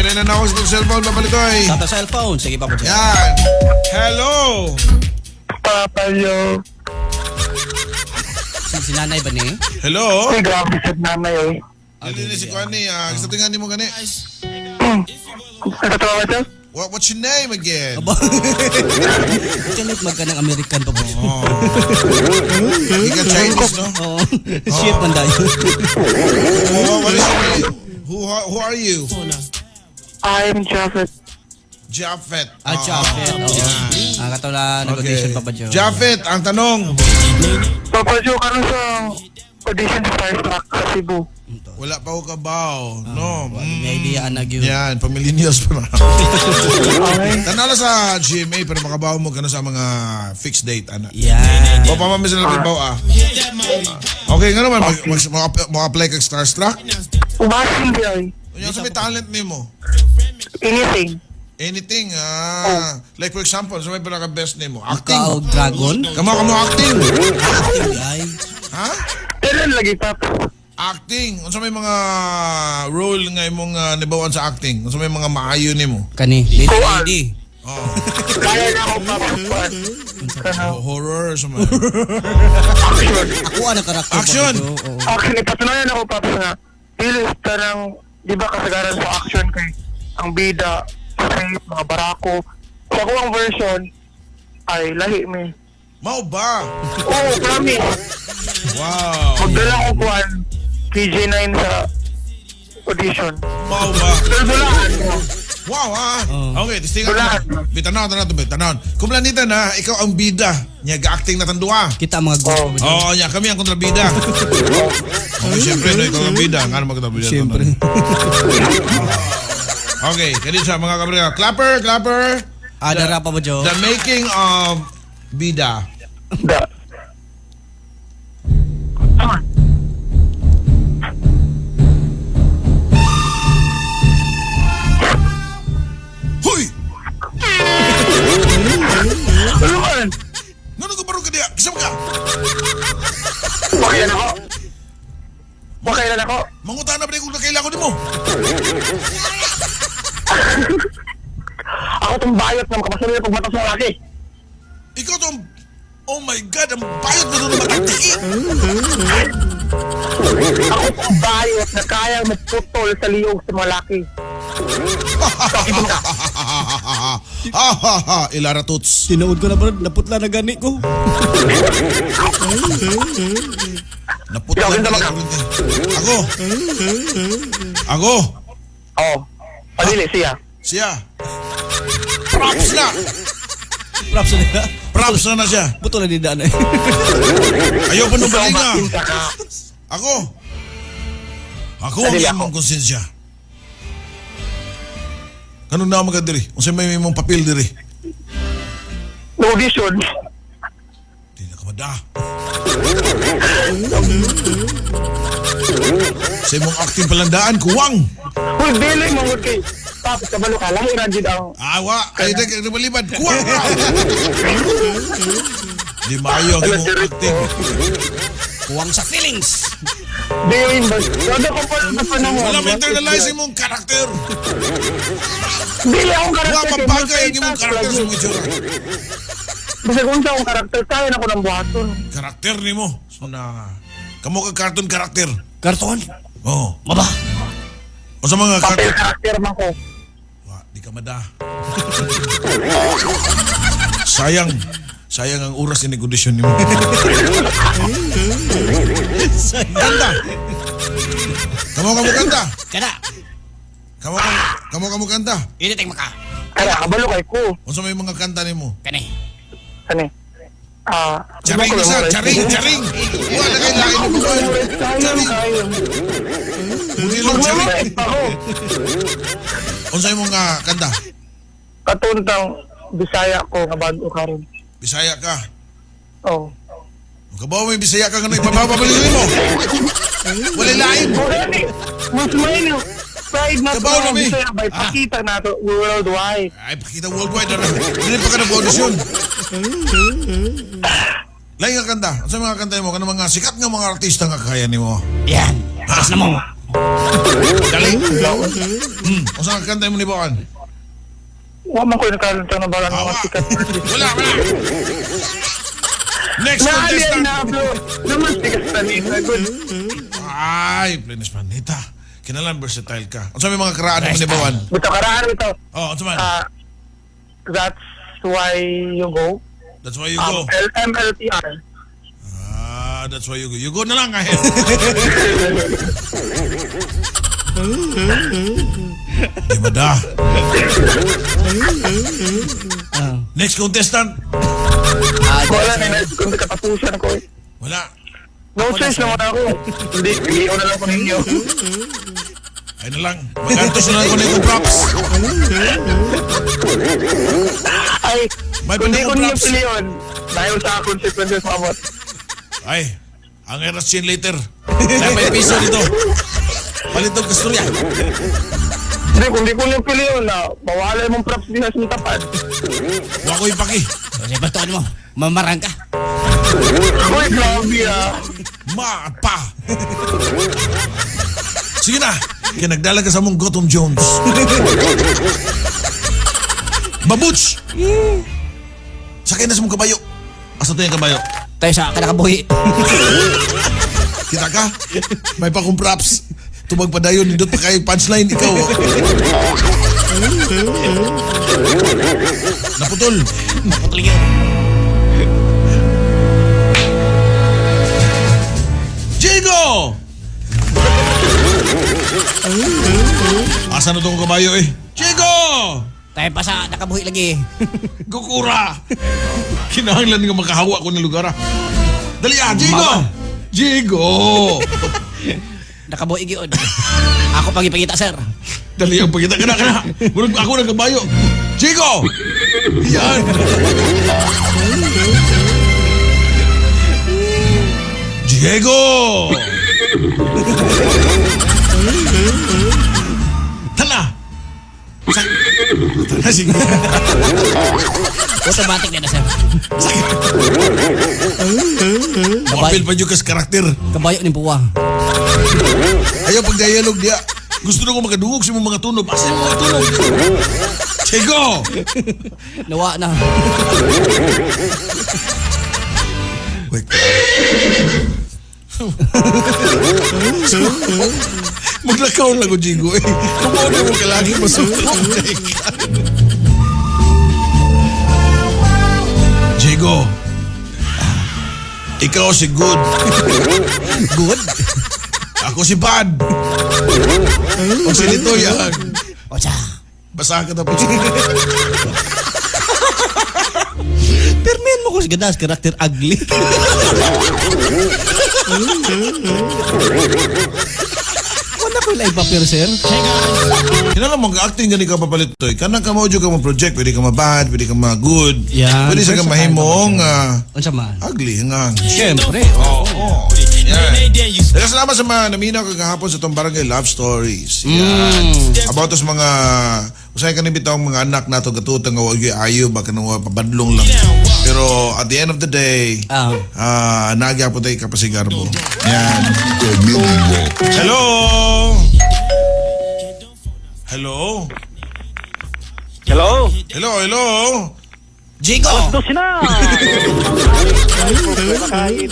Okay, na na ako sa cellphone, papalitoy. Sa cellphone. Sige, Papa Joe. Yan. Hello. Papa Joe. Si nanay ba ni? Hello. Ay, grabe sa nanay eh. Dili ni si Kuani. Gusto tingnan ni mo gani. Nagkatawa ba siya? What's your name again? Kalit magka ng American pa po. Oh. Hindi ka Chinese, no? Oo. Shit man dahil. What is your name? Who are you? I'm Jafet. Jafet. Ah, Jafet. Oo. Ah, katula nag-audition, Papa Joe. Jafet, ang tanong. Papa Joe, karon sa audition sa Starstruck sa Cebu. Wala pa ako kabaw. No. May idea na gyud. Yan, pamillennials pa na. Tanala sa GMA pero makabaw mo ka na sa mga fixed date, ana. Yan. O pa mamisan na baw ah. Okay, nga naman, mag-apply kag Starstruck. Umasin di ay. Unya sa may talent nimo. Anything. Anything, ah. Like for example, sa may pinaka-best nimo. Acting. Kaog dragon. Kamo kamo acting. Acting ay. Ha? Pero lagi, Papa. Acting. Unsa may mga role nga imong nibawan sa acting? Unsa may mga maayo nimo? Kani, Lady Lady. Oh. Kaya na ako, Papa. Horror sa mga. Action. Ako ang karakter. Action! Oo. Action. Ipatunayan ako, Papa, nga. Pilis ka ng, di ba kasagaran sa action kay ang bida, straight, mga barako. Sa ako ang version, ay lahi mi. Mao ba? Oo, promise. Wow. Magdala ko kuan PJ9 sa audition. Mao ba? Pero dulaan mo. Wow, ah. Okay, tistingan Dulaan. na. Bitanaw, tanaw, tanaw. Kung planita na, ikaw ang bida. Nya ga-acting na tandua. Kita mga group. Oo, nya kami ang kontrabida. Okay, siyempre, no, ikaw ang bida. Nga naman kontrabida. Siyempre. Okay, kaya siya mga kabrika. Clapper, clapper. Ah, dara pa ba, Joe? The making of bida. Da. Huy! Ano man? Ngano ka barong ka diya? Kisam ka! Pakailan ako. Pakailan ako. Mangutan na ba kung nakaila ko nimo? Ako tong bayot na makapasunod pag matas ng laki. Ikaw tong... Oh my God, ang bayot na doon na matagtiki! Ako tong bayot na kaya maputol sa liyog sa mga laki. Ilara Toots. Tinuod ko na bro, naputla na gani ko. Naputla Ikaw, na ganda gani. Ako! Ako! Oo. Padili siya. Siya! Props na! Props na nila. Props na na siya. Buto na didaan eh. Ayaw pa nung balinga. Kinsa ka. Ako! Ako ang Dali ako. imong konsensya. Ganun na mga diri. Unsa may imong papel diri? No audition. Di na kamada. Sa imong acting palandaan, kuwang! Uy, dili mo kay Tapos kabalo ka, lahi ra jud ang Awa! Ay, di ka malibad. Kuwang ka! Di maayo ang imong acting. Kuwang sa feelings. dili ba. Wala ko pa sa panahon. Wala ma-internalize imong karakter. Dili akong Wa karakter. mabagay ang imong karakter sa imong itsura. Bisag unsa akong karakter, kaya na ko ng buhaton. Karakter nimo. So na kamo ka cartoon karakter. Karton. Oh. Maba. O sa mga Papel cartoon. karakter man ko. Wa, di ka mada. Sayang. Sayang ang oras ni audition nimo. Kanta. Kamo kamo kanta. Kada. Kamo kamo kamo kamo kanta. Initing maka. Kaya kabalo kay ko. Unsa may mga kanta nimo? Kani. Kani. Ah, Charing na sa, charing, charing. Wala kay lain mo ko. Charing. Mudilong charing. Magmamorite pa ko. Unsa imong kanta? Katuntang Bisaya ko nga bago karon. Bisaya ka. Oh. Kabaw may Bisaya ka nga ipababalik nimo. Wala lain. Mas may no. Pride na Kabaw na, to mi. Bisaya ba ipakita na to worldwide. Ay, pakita worldwide na. Dili pa ka nag-audition. Lain nga kanta. Unsa mga kanta nimo? Kanang mga sikat nga mga artista nga kaya nimo. Yan. Tapos na mo. Dali. Unsa ka kanta mo nibawan? Wa man ko nakalanta na bala ng mga sikat. Wala, wala. Next contestant. Na, bro. Naman sikat sa nita. Good. Ay, Plenis Panita. Kinalan versatile ka. Unsa may mga karaan mo nibawan? Bitaw karaan bitaw. Oh, unsa man? That's why you go. That's why you go. LMLTR. Ah, that's why you go. You go na lang ahead. Di ba da? Next contestant. Wala na, next contestant katapusan ko eh. Wala. No choice naman ako. Hindi, pilihan na lang ko ninyo. Ay na lang. Magantos na lang ko nito props. Ay, may kung di ko ninyo props. pilihan, dahil sa consequences maabot. Ay, ang eras chain later. Ay, may piso dito. Palitog kasturya. Hindi, kung di ko ninyo pilihan, na mawala mong props din sa tapad. Wa ko ipaki. Kasi batuan mo, mamarang ka. Uy, grabe ah. Ma at pa. Sige na. Kaya nagdala ka sa mong Gotham Jones. Babuch! Sakay na sa mong kabayo. Asa to yung kabayo? Tayo sa kanakabuhi. Kita ka? May pa kong props. Tubag pa dayon, nindot pa kayo punchline, ikaw. Naputol. Naputol yun. Jigo! Asa na itong kabayo eh? Jigo! Tayo pa sa nakabuhi lagi. Kukura! Kinahanglan nga makahawa ko ng lugar ah. Dali ah, Jigo! Mama. Jigo! Nakabuhi gyud. Ako pagipakita, sir. Dali ang pagkita. Kana, kana. Murag ako ng kabayo. Jigo! Yan! Diego! Tala! Tala, sige. Automatic na na, sir. Mapil pa dyan kas karakter. Kabayo ni buwa. Ayaw pag dialogue diya. Gusto na ko makadungog sa imong mga tunob. Asa yung mga tunob? Diego! Nawa na. Wait. Maglakaw lang ko, Jigo eh. Kumuha na mo kalagi masutok. Jigo, ikaw si good. Good? Ako si bad. O si Litoy ang. Ocha. Basahan ka tapos. Permian mo ko sa ganas, karakter ugly. Wala ko live paper, sir. Kinala mo, acting gani ka papalitoy. Kanang ka mo, ka mo project, pwede ka ma-bad, pwede ka ma-good. Yan. Pwede sa ka mahimong Unsa man? ugly. Nga. Siyempre. Oo. Yan. Daghang salamat sa mga naminaw kagahapon sa itong Barangay Love Stories. Yan. About sa mga usahay ka bitaw ang mga anak nato gatutang nga wag ayo baka nang pabadlong lang. Pero at the end of the day, nagyapon tayo kapasigarbo. Yan. Hello. Hello. Hello. Hello, hello. Jigo. Alas 12 na. Number 1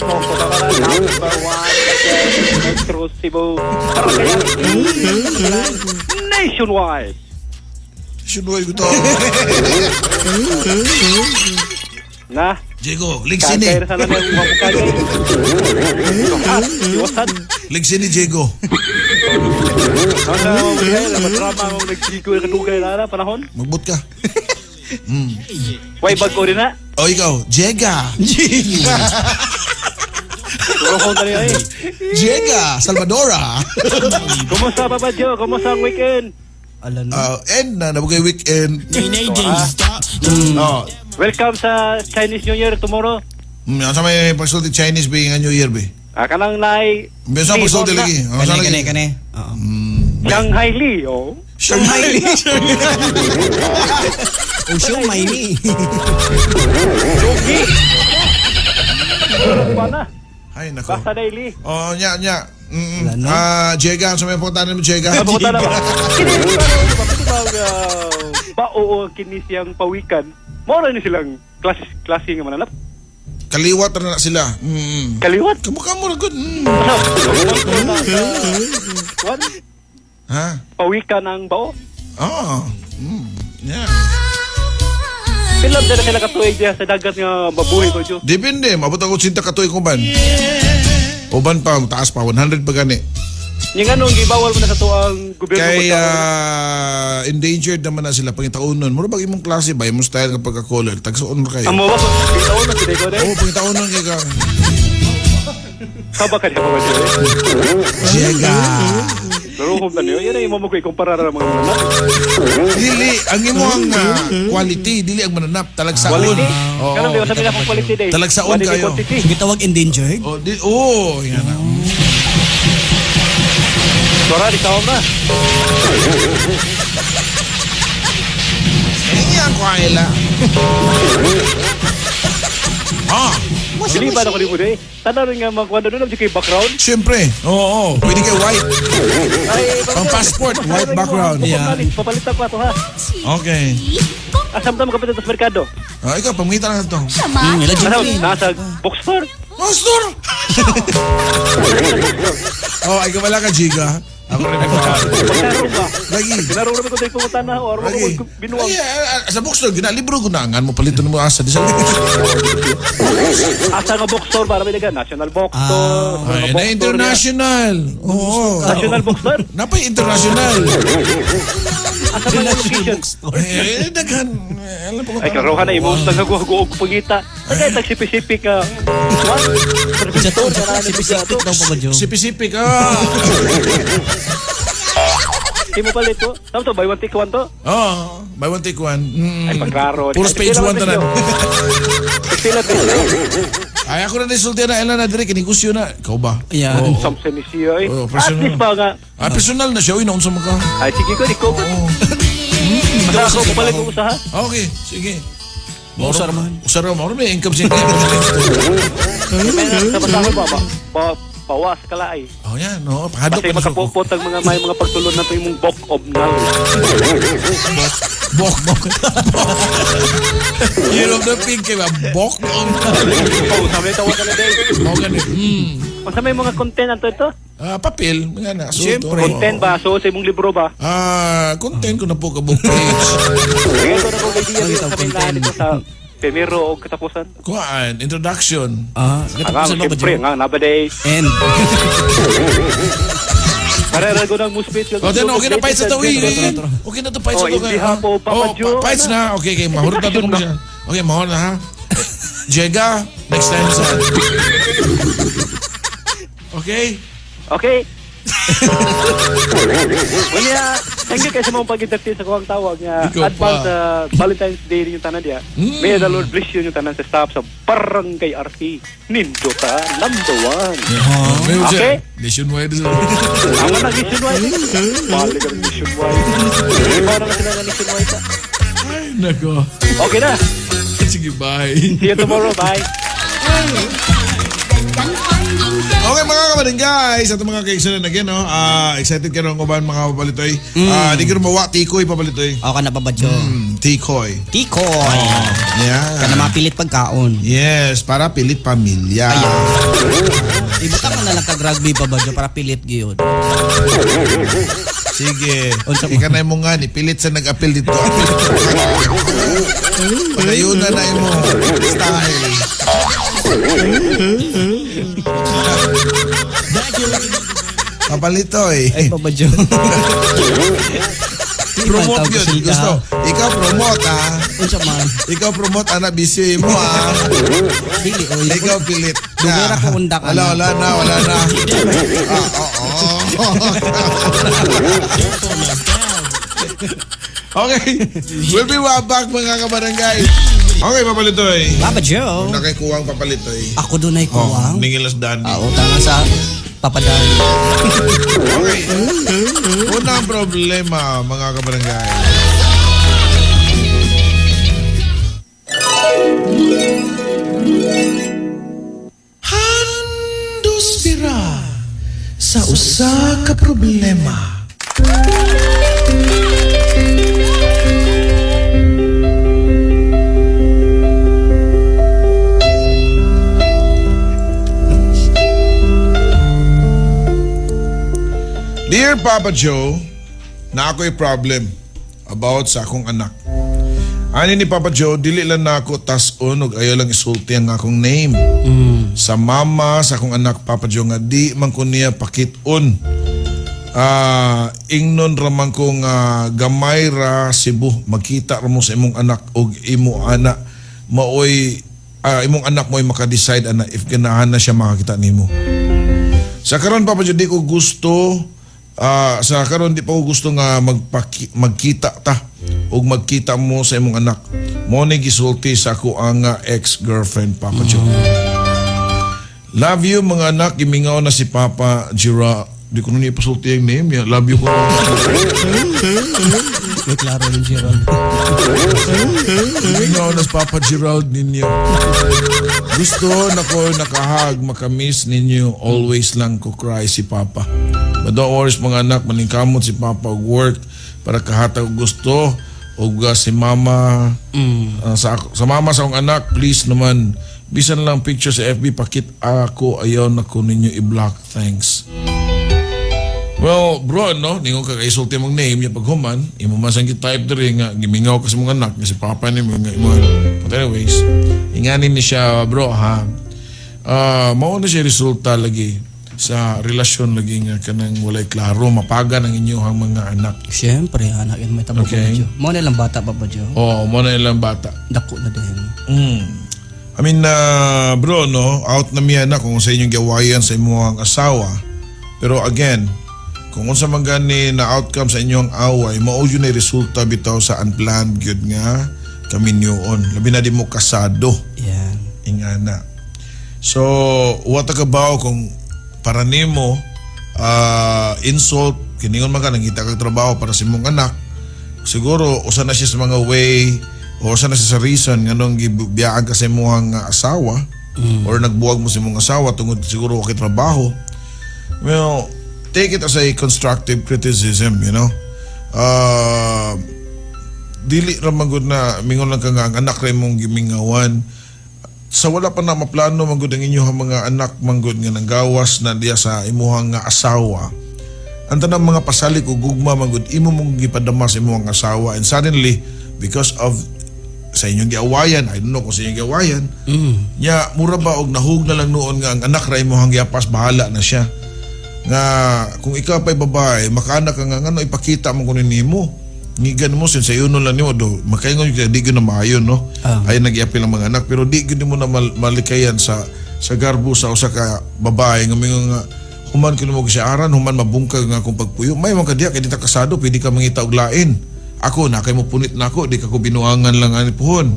Metro Cebu. Nationwide. Nationwide ko to. Na. Diego, ligsini. Kagay sa lang yung kagay. Iwasan. Ligsini, Diego. Ano, drama mo nagsigo kadugay na panahon. Magbut ka. Way bago rin na. O ikaw, Jega. Jega, Salvadora. Kumusta Papa Joe? Kumusta ang weekend? And na nabugay weekend. Oh. Welcome sa Chinese New Year tomorrow. Asa may pagsulti Chinese be nga New Year be? Kanang naay. Bisa pagsulti lagi. Kane kane kane. Shanghai Lee, oh. Shanghai Lee. O siomai ni. Jogi. Ay nako. Basta daily. Oh, nya nya. Wala, no? Ah, Jega, sa may puntahan mo, Jega. Ang mga ba? Kini ba pwede ba bao o kini siyang pawikan? Mao ra ni silang klase nga mananap. Kaliwat na sila. Kaliwat. Kamukha mo ra gud. Kuan? Ha? Pawikan ang bao. Oh. Yeah. Pila ba na sila katuig diha sa dagat nga mabuhi ko Diyo? Depende, mabot ako 80 ka tuig uban. Uban pa, taas pa 100 pa gani. Yung ano, gibawal mo na sa tuang gobyerno Kay endangered naman na sila pangitaunon. Mura bag imong klase ba imong style nga pagka-color, tagsuon ra kayo. Ang mo ba? Pangitaon na sila ko na. Oo, pangitaunon kay ka. Kaba ka niya mga Diyo. Jega. Laro ko na niyo. Yan ay mo ko ikumpara ra mga mananap. Dili ang imo ang quality, dili ang mananap, talagsaon. Quality. Oo. Karon di ba sabi na akong quality day. Talagsaon Quality, kayo. quantity. So, gitawag endangered? Oh, di, oh, yan na. Sora, di tawag na. Hindi ang kwaila. Ah, Dili ba na ko nimo day? Tanaw rin nga magkwando doon kay background. siyempre. Oo, pwede kay white. Ay, Pang passport, white background. Yeah. Papalitan ko ato ha. Okay. Asam ta makapit sa merkado. Ah, ikaw, pamangita lang ito. Ila Asa Jimmy. nasa bookstore. Pastor! Oh, ay wala ka, Giga. Ako rin Pagkarong ba? Lagi. Kinarong ra ko dai pumunta na or Lagi. mo binuang. Ay, sa bookstore, gina libro ko na. Ngan mo palito mo asa. Di sa Asa nga bookstore para may dagan National Bookstore. Ay, mga na bookstore international. Oo. niya. National Bookstore. Napay international. Asa man ang location? Eh, daghan. Eh, alam po ko. Ay, klaro ka na, imong nagaguhago og pangita. Tagay tag sipi-sipi ka. What? Sa to, sipi-sipi daw pa ba, Joe? Sipi-sipi ka. Di mo palit to. Tama to, buy one take one to. Oo, buy one take one. Ay, pagklaro. Puros page 1 tanan. Pila presyo. Ay, ako na nisulti na, Ella na dire, kinegosyo na. Ikaw ba? Ayan. Oo. Samson ni siya eh. Oo, At personal. least ba nga. Ah, personal na siya. Uy, naunsa mo ka. Ay, sige ko, ikaw ba? Oo. Basta ako, papalit ko usaha. Okay, sige. Usar man. Usar man. Moro may income siya. Sa basta ako ba? Bawas ka laay. Oh, yan. Oo, pahadlok Kasi ka na sa- makapupot ang mga may mga pagtulon na to yung book of knowledge. Bok, bok. Year of the pig kay ba? Bok of knowledge. Oh, sabi tawag ka na day. Oh, ganun. Unsa may mga content anto ito? Ah, papel. Mga na. So, Siyempre. Content ba? So sa imong libro ba? Ah, content ko na po ka book page. Kaya ito na kong idea Ang dito sa itong may content. dito sa primero o katapusan. Kuhaan, introduction. Ah, katapusan ba ba, Siyempre, Joe? nga, nabaday. And, Para ko ng muspit. Oh, then okay na fights na to. Uy, okay na to fights Oh, na to. in behalf of Papa Oh, Joe. fights na. Okay, okay. Mahurot na to kung siya. Okay, mahurot na ha. Jega, next time sa. Okay? Okay. Unya, thank you kay sa mga pag-entertain sa kuwang tawag niya. Ikaw Advance pa. sa Valentine's Day ninyong tanan diya. May the Lord bless you yung tanan sa staff sa Barangay RT Nindota number 1. Oh, Okay. Nationwide. Ang mga nationwide. Balik ang nationwide. Iba na sila nga nationwide. Ay, nako. Okay na. Sige, bye. See you tomorrow. Bye. Okay mga kabarangay, sa itong mga kaigsunan again, no? Excited ka rin uban mga papalitoy. Di ko mawa, tikoy papalitoy. ako ka na pa ba, Joe? Tikoy. Tikoy. Yeah. Ka na mapilit pagkaon. Yes, para pilit pamilya. Ayan. Ibutang ka na lang kag rugby pa ba, Joe, para pilit gyud. Sige. Unsa mo? Ika na mo nga ni pilit sa nag-appeal dito. Appeal. Padayon na na imo style. Papalitoy. Ay, pa ba, Joe? Promote yun. Gusto. Ikaw promote ah. Unsa man? Ikaw promote ana busy mo ah. Dili oy. Ikaw pilit. Dugay ra ko undak, Wala, ana. wala na, wala na. Ah, oo. Okay. We'll be right back mga kabarangay. Okay, Papalitoy. Papa Joe. Nakikuwang Papalitoy. Ako doon ay kuwang. Oh, ningilas dani. Ah, utang sa papadaan. Okay. Unang problema, mga kabarangay. Handus bira sa Dear Papa Joe, naa ko'y problem about sa akong anak. Ani ni Papa Joe, dili lang na ako tas-on ug ayaw lang isulti ang akong name. Sa mama sa akong anak, Papa Joe, nga di man ko niya pakit-on. Ingnon ra man ko nga gamay ra Cebu, magkita ra mo sa imong anak og imo ana maoy imong anak mo'y maka-decide ana if ganahan na siya makakita nimo. Sa karon, Papa Joe, di ko gusto sa karon di pa ko gusto nga magkita ta ug magkita mo sa imong anak. Mao ni gisulti sa ako ang ex-girlfriend, Papa Joe. Love you, mga anak, gimingaw na si Papa Gira. Di ko na niya ipasulti ang name niya. Love you ko. May klaro rin Gerald. Gimingaw na si Papa Gerald ninyo. Gusto na ko nakahag, makamiss ninyo. Always lang ko cry si Papa. But don't worry, mga anak, maningkamot si Papa og work para kahatag og gusto og si mama sa mama sa akong anak, please naman, bisan lang picture sa FB pakit ako, ayaw na ko ninyo i-block, thanks. Well, bro, no, ningon ka isulti mong name niya paghuman, imo man sang type diri nga gimingaw ka sa mga anak nga si papa ni nga imo. But anyways, inganin ni siya, bro, ha. Mao na siya resulta lagi sa relasyon lagi nga kanang walay klaro, mapaga ng inyong mga anak. Siyempre, anak yun may tabo, Papa Joe. Mao na lang bata, Papa Joe. Oh, mao na ilang bata. Dako na din. I mean, bro, no, out na miya na kung sa inyong giawayan sa imong asawa. Pero again, kung unsa man gani na outcome sa inyong away, mao yun ay resulta bitaw sa unplanned gyud nga kaminyoon. Labi na di mo kasado. Ingana. So, wa ta kabaw kung para nimo insult, kiningon man ka nangita kag trabaho para sa imong anak. Siguro usa na siya sa mga way o usa na siya sa reason nganong gibiyaan ka sa imong asawa or nagbuwag mo sa imong asawa tungod siguro wa kay trabaho. Well, take it as a constructive criticism. Dili ra man gud na mingon lang ka nga ang anak ra imong gimingawan sa wala pa na maplano man gud ang inyong mga anak man gud nga nanggawas na diya sa imuhang nga asawa. Ang tanang mga pasalik ug gugma man gud imo mong gipadama sa imong asawa, and suddenly, because of sa inyong giawayan, I don't know kung sa inyong giawayan nya, mura ba og nahug na lang noon nga ang anak ra imong giapas, bahala na siya. Nga kung ikaw pa'y babae, makaanak ka nga ngano ipakita mo kuno nimo, ngigan mo sin sayo lang nimo do makaingon ka di gyud na maayo, no? Ay nag-iapil ang mga anak, pero di gyud mo na malikayan sa garbo sa usa ka babae nga mingon nga human kuno mo siya aran, human mabungkag nga akong pagpuyo, may man ka diya kay di ta kasado, pwede ka mangita og lain. Ako na kay mo punit na ako, di ka ko binuangan lang ani puhon.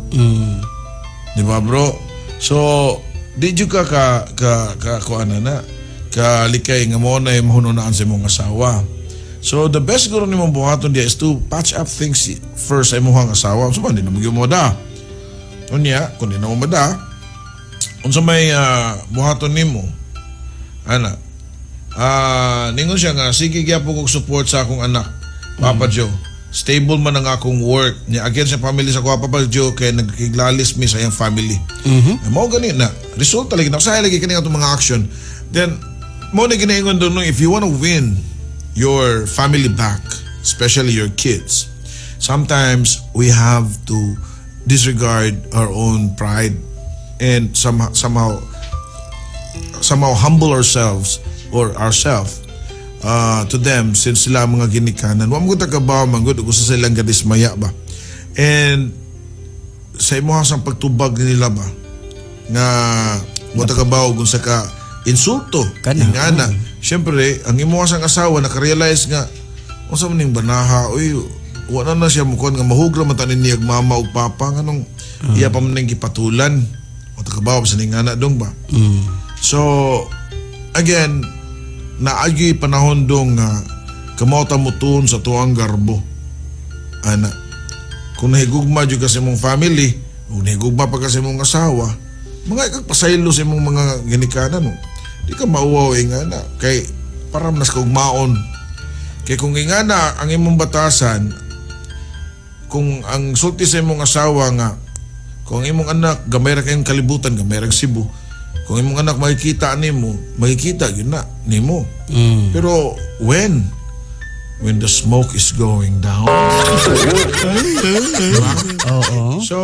Di ba, bro? So di jud ka ka kuan na ka likay nga mo na mahununaan sa imong asawa. So the best siguro nimong buhaton diya is to patch up things first sa imong asawa. So man di na mo da. Unya, kung di na mo mada, unsa may buhaton nimo? Ana. Ningon siya nga sige gyapon kog support sa akong anak, Papa Joe. Stable man ang akong work. Nya against sa family sa ko, Papa Joe, kay nagkiglalis mi sa iyang family. Mao gani na resulta lagi na usahay lagi kani atong mga action. Then mao na ginaingon doon, no, if you wanna win your family back, especially your kids, sometimes we have to disregard our own pride and somehow humble ourselves or ourselves to them since sila ang mga ginikanan. Wa mo kabaw man gud gusto silang gadismaya ba. And sa imo sang pagtubag nila ba nga wa ta kabaw kung sa ka insulto Kana. Ingana. Syempre, ang imo sang asawa nakarealize nga unsa man ning banaha, uy, wa na na siya mukuan nga mahugra man tanin niyag mama ug papa, nganong iya pa man ning gipatulan. Wa ta kabaw sa ning ana dong ba. So, again, naagi panahon dong nga kamaw ta mutuon sa tuang garbo. Ana, kung nahigugma jud ka sa imong family, o nahigugma pa ka sa imong asawa, mga ikagpasaylo sa imong mga ginikanan, no? Di ka mauwaw ingana kay para mas kaugmaon. Kay kung ingana ang imong batasan, kung ang sulti sa imong asawa nga kung ang imong anak gamay ra kayong kalibutan, gamay ra Cebu, kung imong anak makikita nimo, makikita yun na nimo. Pero when When the smoke is going down. Diba? Oo. So,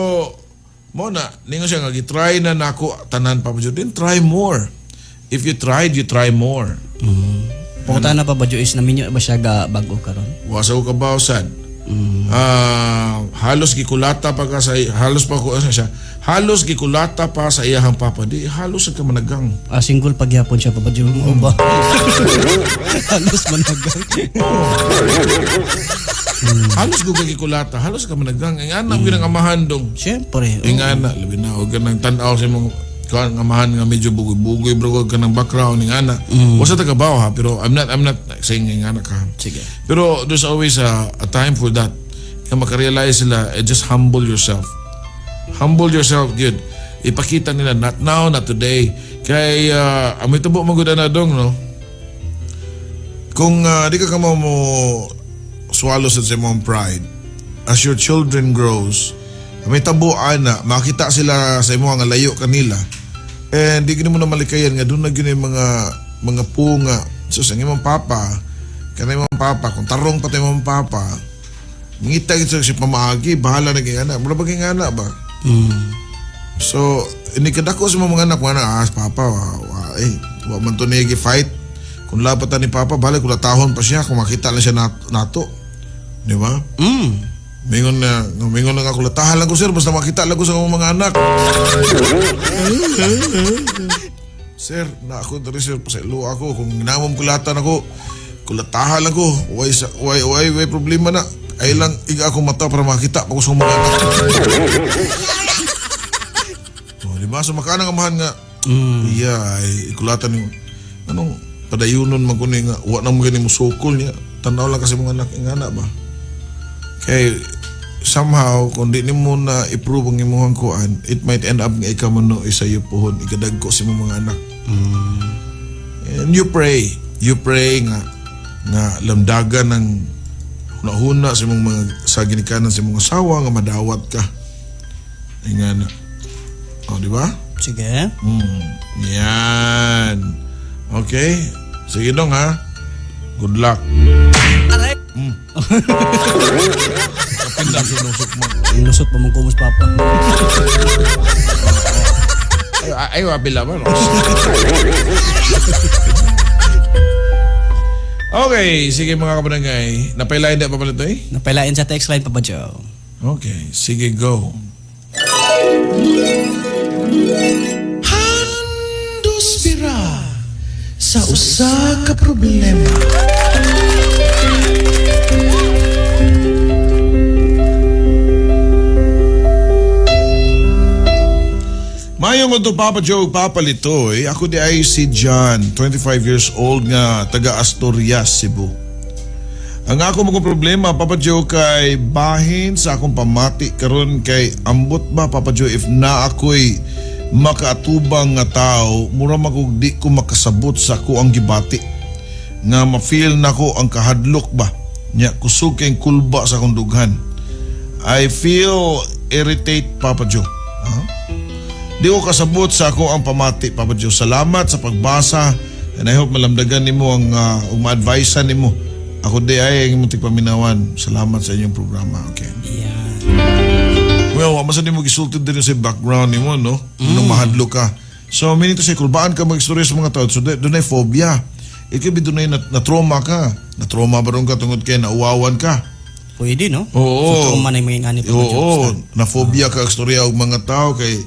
mo na, ningon siya nga, gitry na nako tanan, Papa Joe. Then try more. If you tried, you try more. Punta na, Papa Joe, is naminyo ba siya ga bago karon? Wa sa ko kabaw sad. Halos gikulata pa ka sa halos pa ko ano siya. Halos gikulata pa sa iyahang papa. Di halos ka managang. Single pagyapon siya, Papa Joe. Mo ba? Halos managang. Halos ko gikulata, halos ka managang. Ang anak mm. Ang amahan dong. Siyempre. Ang anak labi na og kanang tan-aw sa imong kuan amahan nga medyo bugoy-bugoy bro kanang background ning anak. Wasa ta kabaw ha, pero I'm not saying ng anak ha. Sige. Pero there's always a time for that. Kaya makarealize sila, just humble yourself. Humble yourself, good. Ipakita nila, not now, not today. Kay, amoy tubo mo good na dong, no? Kung di ka kamo mo swallow sa imong pride, as your children grows, may tabo ana, makita sila sa imo nga layo kanila. And di gini mo na malikayan nga doon na gini mga punga. So sa imong papa, kanay imong papa, kung tarong pati imong papa, mangita gid siya pamaagi, bahala na kay anak. Mura ba kay anak ba? So, ini kadako sa mga anak, wala papa, wa man to niya gi-fight. Kung lapatan ni papa, bahala kung latahon pa siya, kung makita lang siya nato. Di ba? Mingon na ako, latahan lang ko sir, basta makita lang ko sa mga anak. Sir, na ako diri sir, pasaylo ako. Kung ginamom kulatan ako, kulatahan lang ko. Way problema na. Ay lang, iga ako mata para makita pa ko sa mga anak. Oh, di ba? So makaanang amahan nga, iya, ay, ikulatan yung, anong, padayunon man ko ni nga, wa na mo gani mo sukol niya. Tanaw lang kasi mga anak, yung anak ba? Kay somehow kung di nimo na i-prove ang imuhang kuan, it might end up nga ikaw man no isa puhon ikadagko sa imong mga anak. And you pray nga lamdagan ng huna-huna sa imong mga sa ginikanan sa imong asawa nga madawat ka. Ingan. Oh, di ba? Sige. Yan. Okay. Sige dong ha. Good luck. Aray. Kapinda sa nusok mo. Lusot pa mong kumos, Papa. Ay, wapila ba? No? Okay, sige mga kabarangay. Napailain na pa pala ito eh? Napailain sa text line, Papa Joe. Okay, sige, go. Handos bira sa usa ka problema. Mayong adto Papa Joe, Papa Litoy. Ako di ay si John, 25 years old nga taga Asturias, Cebu. Ang ako mga problema, Papa Joe, kay bahin sa akong pamati karon kay ambot ba, Papa Joe, if na ako'y makaatubang nga tao, mura magug di ko makasabot sa ako ang gibati. Nga ma-feel nako ang kahadlok ba. Nya kusog kay kulba sa akong dughan. I feel irritate, Papa Joe. Huh? Di ko kasabot sa ako ang pamati, Papa Joe. Salamat sa pagbasa and I hope malamdagan nimo ang ma-advisean nimo. Ako di ay ang imong tigpaminawan. Salamat sa inyong programa. Okay. Yeah. Well, wa man sa nimo gisulti din sa background nimo, no? Nung mahadlo ka. So, meaning to say, kulbaan ka mag-istorya sa mga tao. So, doon ay phobia. It could be doon ay na-trauma ka. Na-trauma ba ron ka tungod kay nauwawan ka? Pwede, no? Oo. So, trauma na yung mga ingani, Papa Joe. Oo. Na-phobia ka istorya og mga tao kay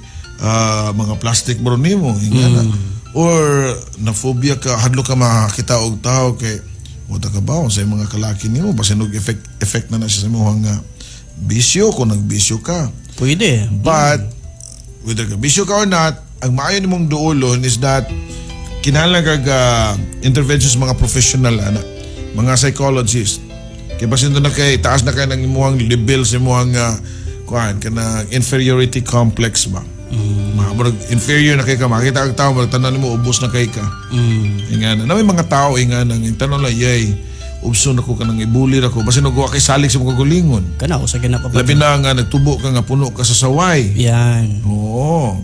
mga plastic bro nimo, ingana. Or na-phobia ka, hadlo ka makakita og tao kay wala ka ba sa mga kalaki nimo, basin og effect na siya sa imong bisyo kung nagbisyo ka. Pwede. But whether ka bisyo ka or not, ang maayo nimong duolon is that kinahanglan kag interventions mga professional ana, mga psychologist. Kay basin na kay taas na kay ng imong level sa imong kuan kanang inferiority complex ba. Murag inferior na kay ka, makita ang tao, murag tanan nimo ubos na kay ka. Ingana. Na may mga tao ingana ang tanan lang yay. Ubso na ko kanang ibuli ra ko basin og wa kay salig sa mga gulingon. Kana usa gyud na pa. Labi na nga nagtubo ka nga puno ka sa saway. Yan. Oo.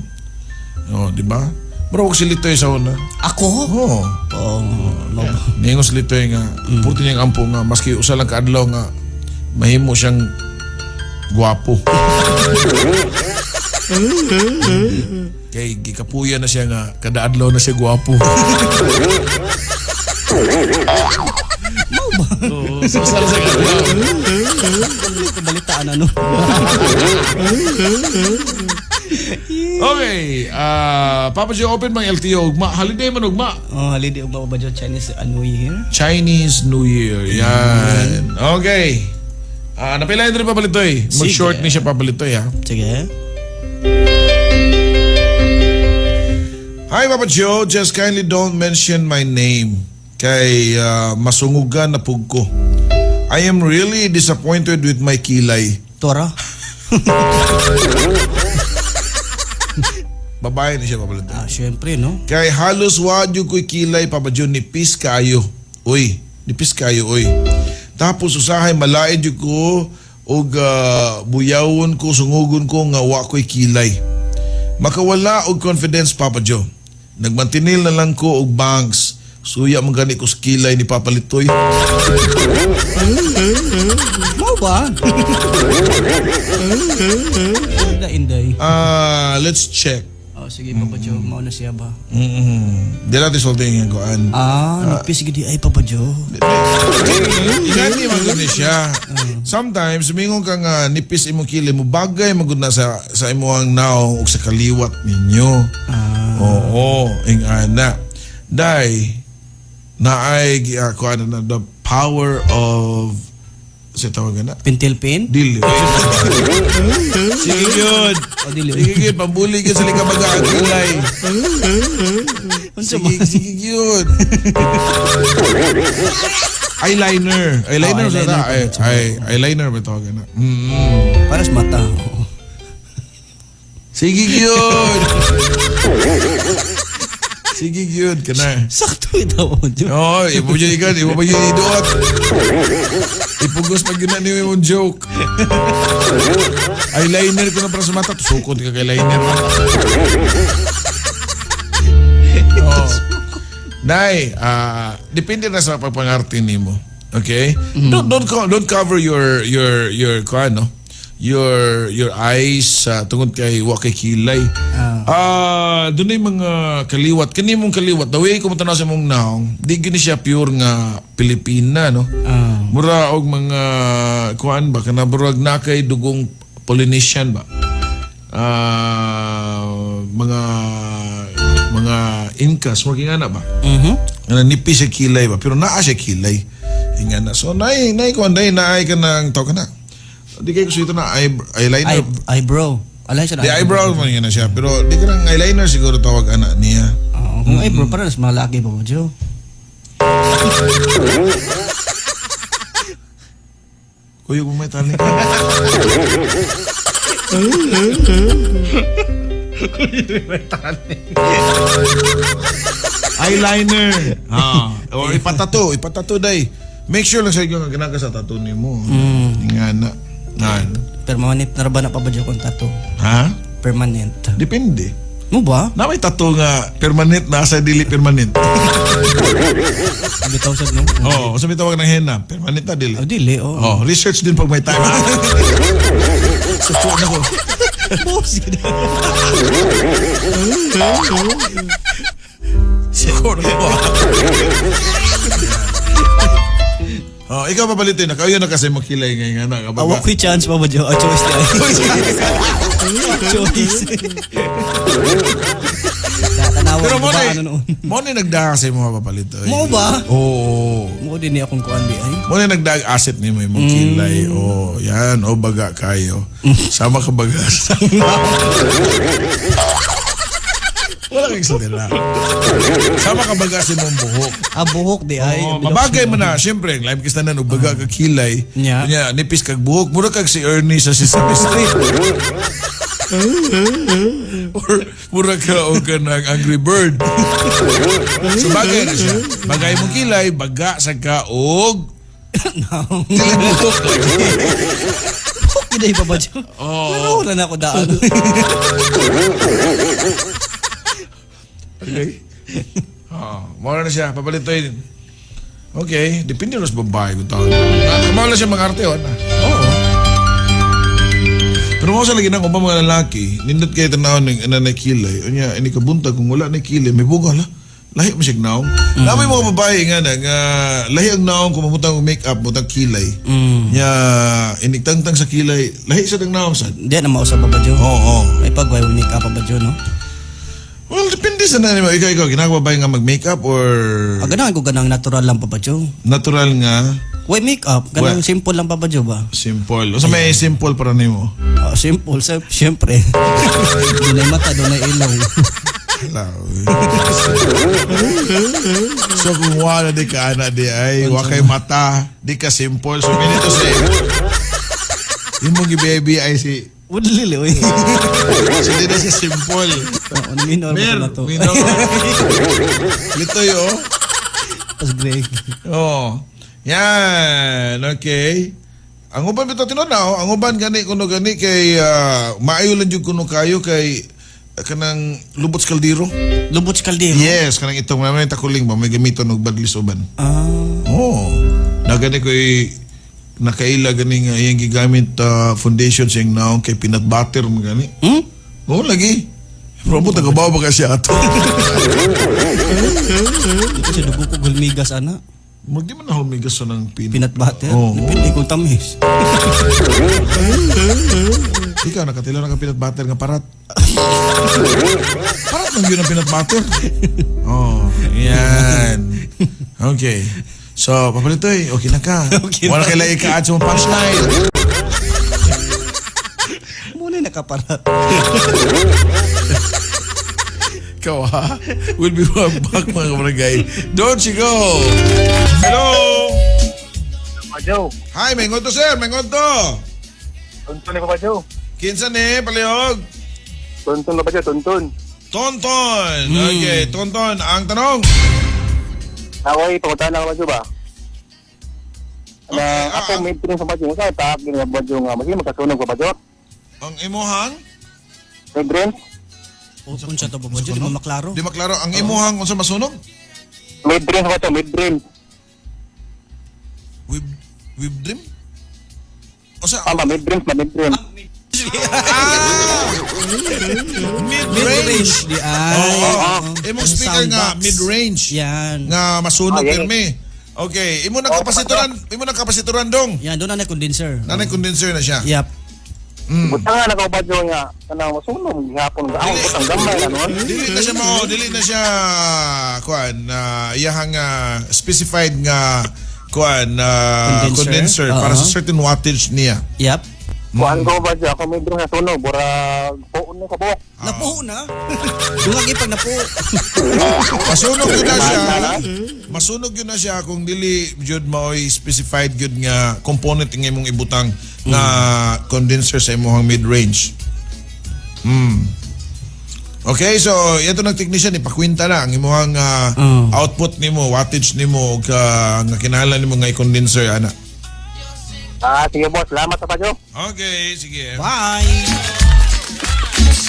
Oh, di ba? Bro, wag si Litoy sa una. Ako? Oo. Oh, yeah. Ningon si Litoy nga, purti niyang ampo nga, maski usa lang kaadlaw nga, mahimo siyang gwapo. Kay gikapuya na siya nga, kada adlaw na siya gwapo. Mao ba? Oo, sa usa lang sa kaadlaw. Kabalitaan ano. Okay, Papa Joe, open bang LTO ugma? Holiday man ugma. Oh, holiday ugma ba Joe? Chinese New Year? Chinese New Year. Yan. Okay. Napilayan rin papalitoy. Mag-short ni siya papalitoy ha. Sige. Hi Papa Joe, just kindly don't mention my name. Kay masungugan na pug ko. I am really disappointed with my kilay. Tora? Babae na siya papalitoy. Ah, syempre, no? Kay halos wadyo ko'y kilay, Papa Joe, nipis kayo. Uy, nipis kayo, uy. Tapos usahay malaid yun ko og buyawon ko, sungugon ko nga wa ko'y kilay. Makawala og confidence, Papa Joe. Nagmantinil na lang ko og bangs. Suya man gani ko sa kilay ni Papa Litoy. Mo ba? Inday. Let's check. Oh, sige, Papa Joe. Mao na siya ba? Di natin sultingin ko. Nipis gidi ay, Papa Joe. Ingani man gud ni siya. Sometimes, sumingon ka nga nipis imong kilay mo, bagay man gud na sa imong naong ug sa kaliwat ninyo. Oo, ingana. Day, naay kuan na the power of sa tawag na? Pintilpin? Dili. Sige yun. O, dili. Sige yun. Pambuli yun sa likabaga ang kilay. Sige yun. Eyeliner. Eyeliner. Oh, eyeliner. Eyeliner ba tawag na? Para sa mata. Sige yun. Sige yun ka na. Sakto ito. Oo, ipo yun ikan. Ipo pa yun iduot. Ipugos pag yun na niyo yung joke. Eyeliner ko na para sa mata. Sukod ka kay liner. Oh. Nay, depende na sa pagpangarte nimo. Okay? Don't cover your ano, your eyes tungod kay wa kay kilay. Doon ay mga kaliwat. Kani mong kaliwat, the way ko mo tanaw sa mong naong, di gini siya pure nga Pilipina, no? Mura og mga kuan ba kana murag na kay dugong Polynesian ba. Mga Incas, mura nga na ba? Nga nipis siya kilay ba, pero naa siya kilay. Inga na. So nay kuan day naay ka nang tawag na. Di kayo gusto ito na eyeliner. Eyebrow. Alay siya na. Di eyebrow man yun na siya. Pero di ka nang eyeliner siguro tawag anak niya. Oo. Kung eyebrow, parang mas malaki pa mo, Joe. Kuya, kung may tali ka. Kuya, may tali. Eyeliner. Or ipatato. Ipatato, day. Make sure lang sa inyo nga ginagawa sa tattoo ni mo. Nga na. Permanent na ba na pa ba dyan kung tattoo? Ha? Permanent. Depende. Mo ba? Na may tattoo nga permanent na sa dili permanent. Bitaw sa no? Oo, sa bitawag ng henna, permanent na dili. Oh, dili, oo. Oh, research din pag may time. Suko na ko. Boss. Suko na ko. Oh, ikaw papalitin na. Kayo na kasi makilay ngayon anak. Awa ko'y chance pa ba, Joe? Choice na. Choice. Tatanawa Pero ko ba ano noon? mo na nagdaga sa imo papalito. Mo ba? Oo. Mo din niya akong kuan di ay. Mo na nagdag asset ni mo imong kilay. Oh, yan. O baga kayo. Sama ka baga. Wala kang salita. Sama ka baga sa imong buhok. Ah, buhok di ay. Oh, mabagay man na. Siyempre, ang lime kis tanan og baga ka kilay. Yeah. Nya, nipis kag buhok. Mura kag si Ernie sa Sesame Street. Or mura ka og kanang Angry Bird. So bagay na siya. Bagay mong kilay, baga sa ka og No. buhok. Buhok gid pa ba, Joe? Oo. Laro na ako daan. Okay. Oh, mao na siya, papalitoy. Okay, depende rin sa babae ko taon. Kamao lang siya mga arte, oh, na. Oo. Pero mo sa lagi nang ubang mga lalaki, nindot kayo tanaw ng nanay kilay. Unya, ini kabuntag kung wala na kilay, may buga la. Lahi mo siya naong. Mm. Namay mga babae nga na, nga lahi ang naong kung mamutang og make-up, mutang kilay. Nya, inigtangtang sa kilay, lahi sa tang naong sad. Di na mausap pa ba, Jo? Oo, oo. May pagway make up pa ba, Jo, no? Well, depende sa nanay mo. Ikaw, ginagawa ba nga mag-makeup or Ah, ganahan ko ganang natural lang pa ba, Jo? natural nga, Way make up, ganang simple lang pa ba, Jo ba? Simple? O sa may simple para nimo? Ah, simple, siyempre. Doon ay mata, doon ay ilong. Hello. So kung wala di ka ana di ay wa kay mata, di ka simple. So ganito si imong baby ay si Woodlily, oy. So di na siya simple. Oo, minor Mer, ba na to? Minor. Litoy oh. Tapos Greg. Oh. Yan, okay. Ang uban bitaw tinuod na oh. Ang uban gani kuno gani kay maayo lang jud kuno kayo kay kanang lubot sa kaldero. Lubot sa kaldero? Yes, kanang itong naman takuling ba may gamiton og badlis uban. Ah. Oh. Nagani koy nakaila gani nga iyang gigamit foundation sa iyang naong kay peanut butter man gani. Hmm? Oo lagi. Pero mo tagabaw ba kasi ato? Ito siya dugo ko gulmigas ana. Magdi man na humigas sa ng peanut. Peanut butter? Oo. Depende kung tamis. Ikaw, nakatilo na ka peanut butter nga parat. Parat lang yun ang peanut butter. Oh, yan. Okay. So, Papalitoy, okay na ka. Okay Wala na. kailangan ika-add sa mga punchline. Muna nakaparat. Ikaw ha? We'll be right back, mga kabarangay. Don't you go! Hello! Papa Joe. Hi, may ngonto sir, may ngonto. Tuntun ni Papa Joe. Kinsa ni, palihog? Tuntun Papa Joe, tuntun. Tonton. Okay, Tonton, ang tanong. Away, pangutan na Papa Joe ba? Na Okay, ako may rin sa Papa Joe. Sa taak din Papa Joe nga. Masih magkasunog Papa Joe. Ang imuhang? May dreams? Unsa to Papa Joe? Di mo maklaro. Di maklaro, ang imuhang unsa masunog? May dreams Papa Joe, may dreams. Web dream? O sa Tama, may dreams ba, may dreams. Mid-range. Di ay. Oo. Imong Ang speaker sound nga box. mid-range. Yan. Nga masunog Ah, yeah. pirmi. Okay, imo na kapasituran, imo na kapasituran dong. Yan, doon na condenser. Nanay condenser na siya. Yep. Butang nga na Papa Joe nga. Kanang masunog gihapon. Ako butang gamay na noon. Dili na siya mao, dili na siya kuan na iyahang specified nga kuan Condenser. condenser para Oo. sa certain wattage niya. Yep. Kuan ko Papa Joe, ako may dreams na sunog. Bura, puon na sa buhok. Napuho na. Dungag ipag napuho. Masunog yun na siya. Masunog yun na siya kung dili jud maoy specified gyud nga component nga imong ibutang nga condenser sa imong mid-range. Okay, so ito ng technician ipakwenta na ang imong output nimo, wattage nimo ug nga kinahanglan nimo nga i-condenser ana. Ah, sige boss, salamat Papa Joe. Okay, sige. Bye.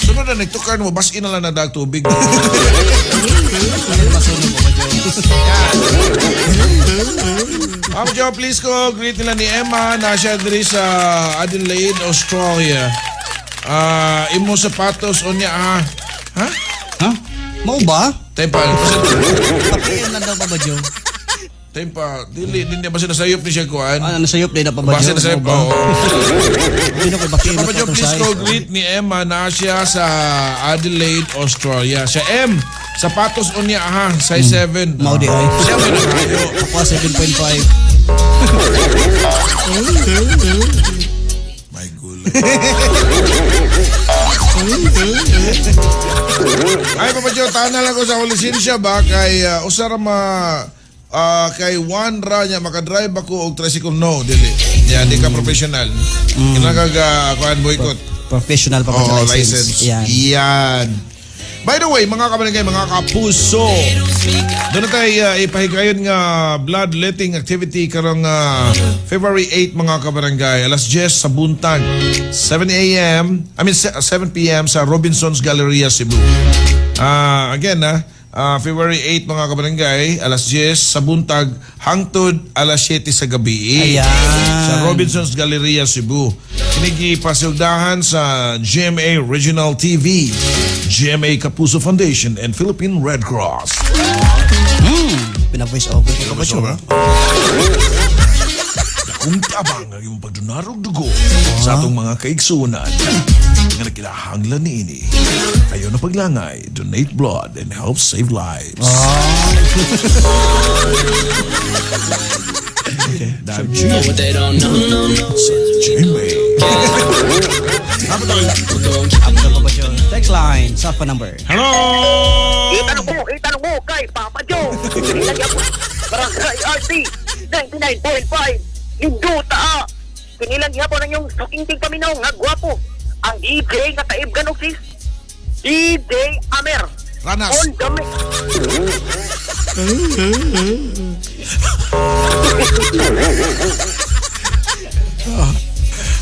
Sunod na nagtukar mo, basin na lang na dag tubig. Ano masunog Papa Joe? Papa Joe, please ko greet nila ni Emma na siya diri sa Adelaide, Australia. Imo sapatos unya ah. Ha? Ha? Mao ba? Tempa, Pa-PM lang daw Papa Joe. tempa, dili din ba siya nasayop ni siya kuan? Ano nasayop din na Papa Basta Joe? nasayop Mao ba? oo. Hindi na ko pa-PM Papa Joe, na please ko greet ni Emma na siya sa Adelaide, Australia. Siya M, sapatos unya ha, size 7. Mao di ay. Siya may nakayo. Ako 7.5. My gulay. Ay, Papa Joe, tahan na lang ko sa akong lisensya ba kay usara ma kay Juan ra niya makadrive ako og tricycle, no dili. Yeah, di ka professional. Kinahanglan ka kuan boycott. Professional Papa Joe Oh, license. license. Yan. Yan. By the way, mga kabarangay, mga kapuso, doon na tayo ipahigayon nga bloodletting activity karong February 8, mga kabarangay, alas 10 sa buntag, 7 a.m., I mean 7 p.m. sa Robinson's Galleria, Cebu. Again, February 8 mga kabarangay, alas 10 sa buntag hangtod alas 7 sa gabi. Ayan. Sa Robinson's Galleria, Cebu. Kinigi pasildahan sa GMA Regional TV, GMA Kapuso Foundation and Philippine Red Cross. Pina-voice over ko ba siya? Dakong tabang ang imong pagdunarog dugo sa atong mga kaigsunan nga nagkinahanglan niini. Ayaw na paglangay, donate blood and help save lives. Okay, done. Sa GMA. Text line, cellphone number. Hello! Itanong mo kay Papa Joe. Barangay RT 99.5. Hinduta ah. Kinilang gihapon ang iyong suking tig paminaw nga gwapo. Ang DJ nga kaibgan og sis. DJ Amer. Ranas. On the mix.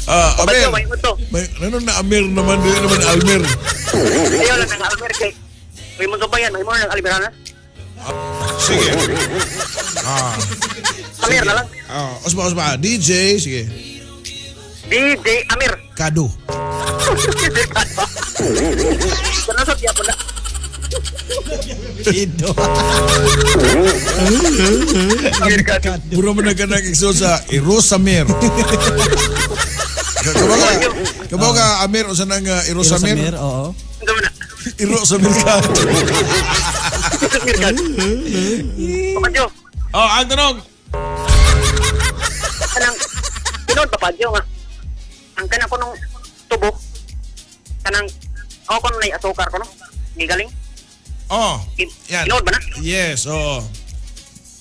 Ah, Papa Amir. Joe, may to. May, ano na Amir naman, di naman Almir. Ayaw lang ng Almer kay may mo bayan, may mo ng Almerana. Sige. Amer na lang. Osma, Osma. DJ, sige. DJ Amer. Kado. Kanasot yapon na. Ido. Puro mo na ka nang sa Erosamir. Kabaw ka, Amir, o saan ang Erosamir? Samir, oo. Ano na? Erosamir ka. Amir ka. Papa Joe, Oh, ang tanong. kanang tinuod Papa Joe nga. Ang kanang ko nung tubo. Kanang ako ko nung asukar ko no. Gigaling. Oh, yan. Tinuod ba na? Yes, oo.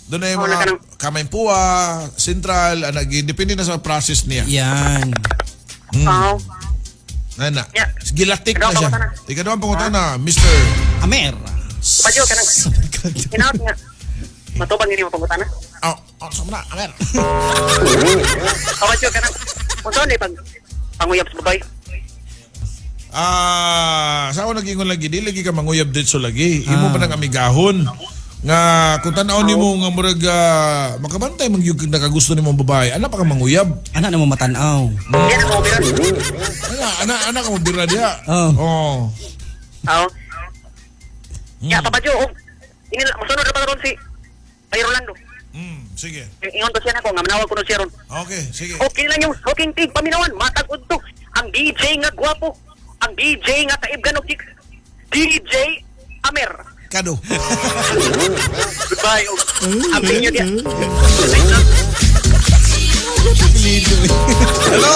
Doon na yung Oh, mga nakanang- Kamayimpua, Central, ano, depende na sa process niya. Yan. Oo. Ana. Yeah. Gilatik na Ikaw, siya. pangutana. Ikaw naman pangutana, Mr. Amer. Papa Joe, kanang hinaot nga. Matubang ini mo pangutana. Oh, oh, sama na, Amir. Papa Joe, kanang unsa ni pag panguyab sa babae? Ah, sa ako nag-ingon lagi, di lagi ka manguyab dito lagi. Imo pa nang amigahon. Nga kung tan-aw nimo nga murag makabantay man gyud kag nakagusto nimong babae, ana pa ka manguyab. Anak na mo matanaw. Yan ang mobile. Ana ana ana ka mobira diha. Oh. Oh. Oo. Ya, Papa Joe, oh. Ini mosunod na pa ron si Ay Rolando. Sige. Ingon to siya nako nga manawag ko no siya ron. Okay, sige. Okay lang yung suking tig paminawan, matag udto. Ang DJ nga gwapo, ang DJ nga taib og chicks. DJ Amer. Kado. Goodbye. Oh. Ang inyo diya. Hello.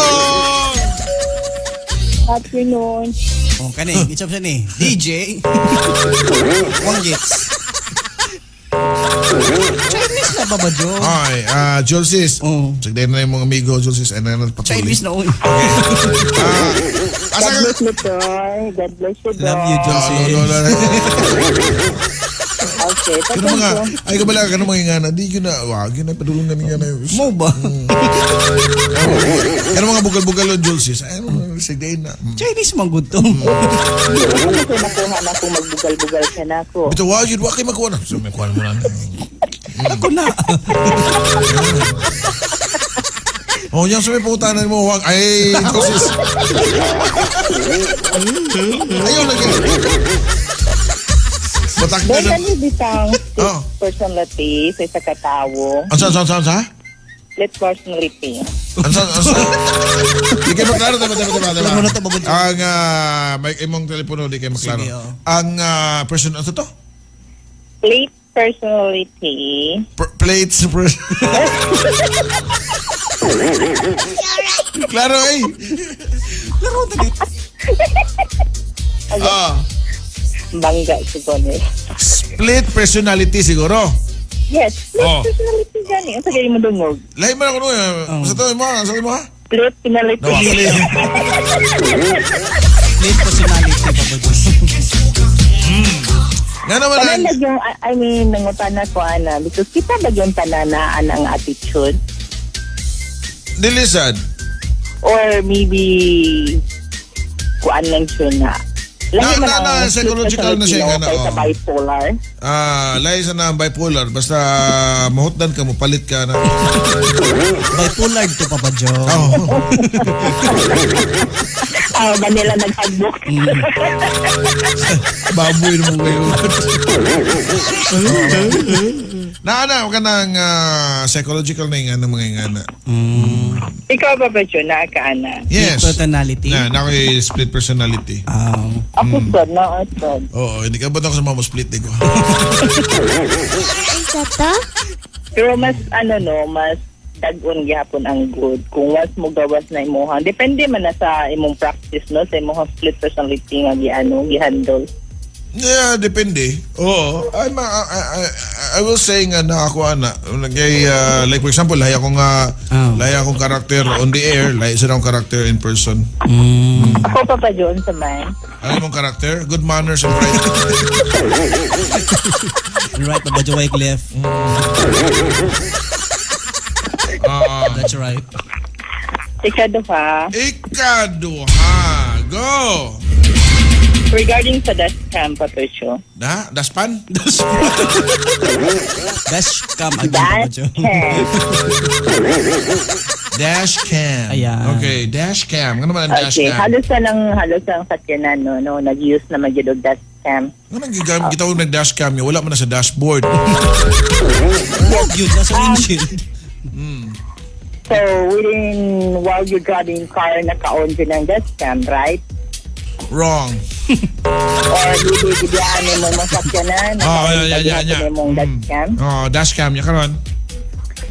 Afternoon. Oh, kani, gitsap siya ni. DJ. Wang gits. Chinese na ba ba, Joe? Ay, Julsis. Oh. Sagdayin na yung mga amigo, Julsis. Ay, na patuloy. Chinese na, uy. Asa God ka? bless you, Troy. God bless you, Love you, Doc. Julsis. No, no, no, no. Okay, Kano patay mga, ko. ay kabala, kano mga ingana, di yun na, wag yun na, padulong na nga na. Mo ba? Kano mga bugal-bugal o Julsis, ay, sagdayin na. Chinese man good to. Hindi ko na kayo makuha na kung magbugal-bugal ka na ako. Bito, wag yun, wag kayo makuha na. So, may kuha mo na. Ako na. Oh, yan sa may pangutanan mo, wag, ay, Julsis. Ayaw lagi. Batak na Doon na. na ni bitang Oh. personality sa isa katawo. Ansa, ansa, ansa, ansa? Split personality. Ansa, ansa? Di kayo maklaro, tama, tama, tama, tama. Alam mo na to, babad. Ang, may imong telepono, di kayo maklaro. Sige, oo. Ang, person, ano to? Split personality. Plates, Klaro, eh. Laro na dito. Ah, Bangga siguro. split personality siguro. Yes, split Oh. personality gani. Ang sagay mo dungog. Lahi man ako no. Eh. Sa to mo, sa mo ha? Split personality. Nawakali. Split personality, Papa Joe. Nga naman Tanan ang na yung, I mean, nangutana ko, ana, because kita ba yung tananaan ang attitude? nilisad. Or maybe, kuan lang siya na, Lahi man ang split Psychological na personality, siya, no, nga na, kaysa oh. bipolar. Ah, lahi sa na ang bipolar. Basta mahutdan ka mo, palit ka na. Bipolar to, Papa Joe. Oh. Ah, Manila naghagbok. Baboy naman kayo. Na, ka ng psychological na yung ano, mga ingana. Ikaw, Papa Joe, naa ka, ana. Yes. Personality. Na, na ako'y split personality. Ako sad na, sad. Oo, hindi ka ba ako sa mga split eh ko? Pero mas, ano no, mas dag-on gihapon ang good. Kung once mo gawas na imuha, depende man na sa imong practice, no, sa imong split personality nga gi-ano, gi-handle. Yeah, depende. Oo. I will say nga na ako ana. Kay, like for example, lahi akong lahi akong karakter on the air, lahi sa akong karakter in person. Ako, Papa John, sa man. Ano mong karakter? Good manners and right. Right, Papa Joe Wycliffe. That's right. Ikaduha. Ikaduha. Go! Regarding sa dashcam, Papa Joe. Na? Daspan? Dashcam again, Papa Joe. Dashcam. Ayan. Okay, dashcam. Ano naman ang Okay, dashcam? halos ang sakyanan, no, nag-use na magyud og dashcam. Ano nang gigamit kita og nag-dashcam niya? Wala man na sa dashboard. Yun, nasa windshield. So, within, while you're driving car, naka-on din ang dashcam, right? Wrong. Or dili gidiyaan mo mong sakyanan, Oh, naka-on yeah, yeah, pa yeah. gihapon imong dashcam. Oh, dashcam niya karon.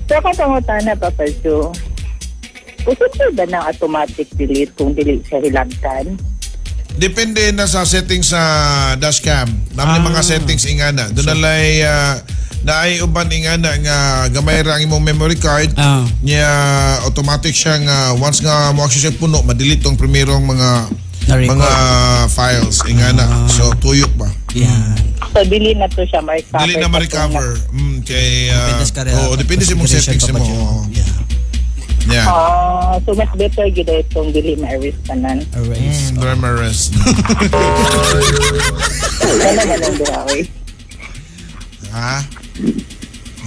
So, kapangutana, Papa Joe, possible ba ng automatic delete kung delete siya hilabtan? Depende na sa settings sa dashcam. Naman mga settings ingana. Doon na lay naay uban ingana nga gamay ra ang imong memory card. Nya automatic siya nga once nga mo access siya puno, ma-delete tong primerong mga mga files ingana. So tuyok ba. Yeah. So, dili na to siya ma-recover. Dili na ma-recover. Kay Depende sa oo, depende sa imong settings mo. Oo. Yeah. Ah, so mas better gyud itong dili ma-erase tanan. Erase. Dili ma-erase. Wala na lang duha, oy. Ha?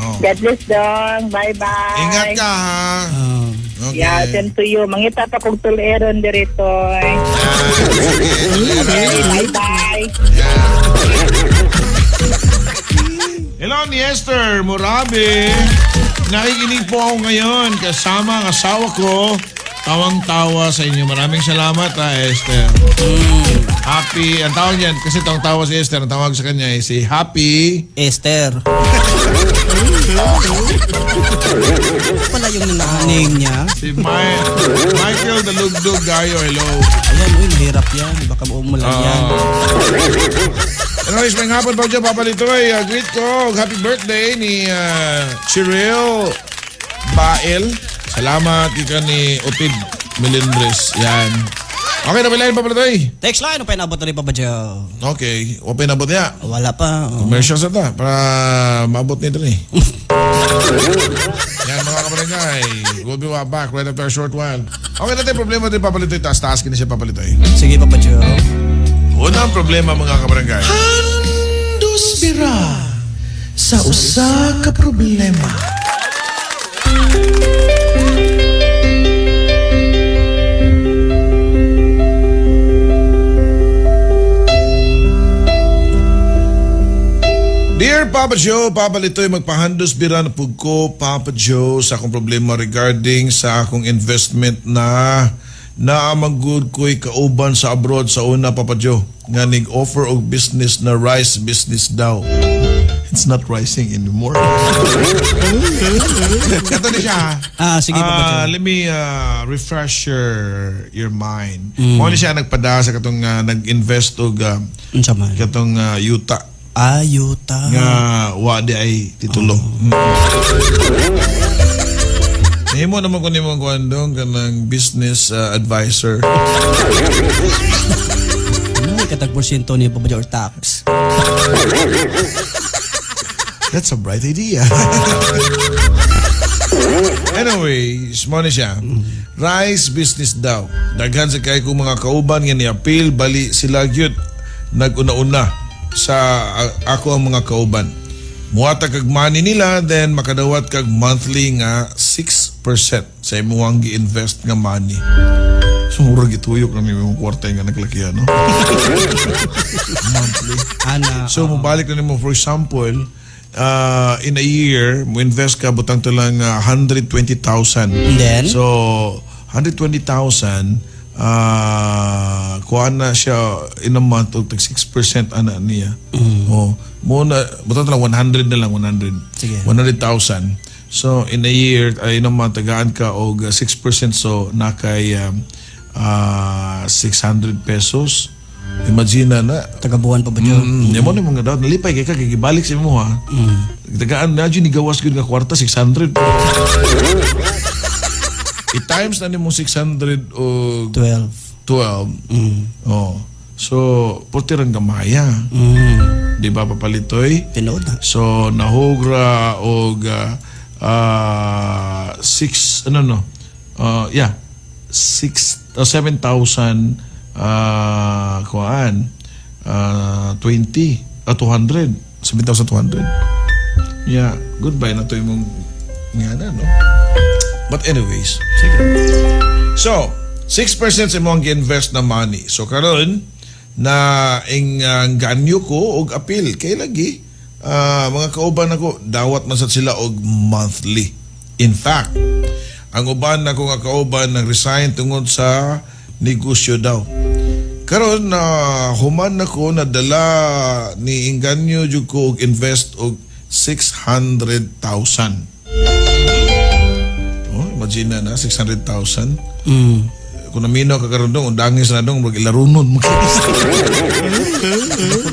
Oh. God bless dong. Bye-bye. Ingat ka ha. Okay. Yeah, same to you. Mangita pa kong tuleron dirito. Okay, bye-bye. Hello ni Esther Murabi. Nakikinig po ako ngayon kasama ang asawa ko. Tawang-tawa sa inyo. Maraming salamat ha, Esther. Happy, ang tawag niyan, kasi tawang-tawa si Esther, ang tawag sa kanya ay si Happy Esther. Pala yung name niya. Si Michael Dalugdog Gayo, hello. Ayan, uy, mahirap yan. Baka umulan yan. Anyways, may hapon pa dyan, Papa Litoy. Greet ko. Happy birthday ni Cheryl Bael. Salamat ika ni Otid Melendres. Yan. Okay, nabilain, Papa Litoy. Text line, open abot na rin, Papa Joe. Okay, open abot niya. Wala pa. Oh. Commercial sa ta para maabot nito ni. Yan mga kabarangay. We'll be right back right after a short while. Okay natin problema din, Papa Litoy. Taas-taas kini siya, Papa Litoy. Sige, Papa Joe. Unang problema mga kabarangay. Handus bira sa usa ka problema. Dear Papa Joe, Papa Litoy, magpahandos bira na pug ko, Papa Joe, sa akong problema regarding sa akong investment na naamang ko'y kauban sa abroad sa una, Papa Joe, nga nig-offer og business na rice business daw. It's not rising anymore. Ito na siya. Ah, sige, Papa Joe. Let me refresh your mind. Mm. Mao ni siya nagpada sa katong nag-invest og katong yuta. Ah, yuta. Nga wa di ay titulo. Nahimo naman ko nimo kuan dong kanang business advisor. Ano katag porsyento ni Papa Joe or tax? That's a bright idea. Anyway, mo ni siya. Rice business daw. Daghan sa kay kong mga kauban nga ni-appeal bali sila gyud. Naguna-una sa ako ang mga kauban. Muhatag kag money nila, then makadawat kag monthly nga 6% sa imong gi-invest nga money. So murag gituyok na imong kwarta nga naglakihan, no? Monthly. Ana. So mobalik na nimo, for example, in a year mo invest ka, butang to lang 120,000. And then? So 120,000, kuha na siya in a month og tag 6% ana niya. Oh, mo na butang to lang 100 na lang, 100. Sige. 100,000. So in a year ay in a month tagaan ka og 6%, so nakay 600 pesos. Imagine na. Tagabuan pa ba dyan? Mo na mga daw nalipay kay ka kay gibalik sa imo ha. Tagaan na jud ni gawas gyud nga kwarta 600. I-times na nimo 600 og 12. 12. Oh. So, purti rang gamaya. Di ba, papalitoy? Tinuod na. So, nahugra og six, ano no? Yeah. 6 7,000 kuan 20 200, 7,200. Yeah, goodbye na to imong nga na, no? But anyways, sige. So, 6% sa imong gi-invest na money. So karon na ing ganyo ko og appeal kay lagi mga kauban nako dawat man sad sila og monthly. In fact, ang uban nako nga kauban nag resign tungod sa negosyo daw. Karon na human nako nadala ni inganyo jud ko og invest og 600,000. Oh, imagine na na 600,000. Kung naminaw ka karon dong, undangis na dong, mag ilarunon mo. Puno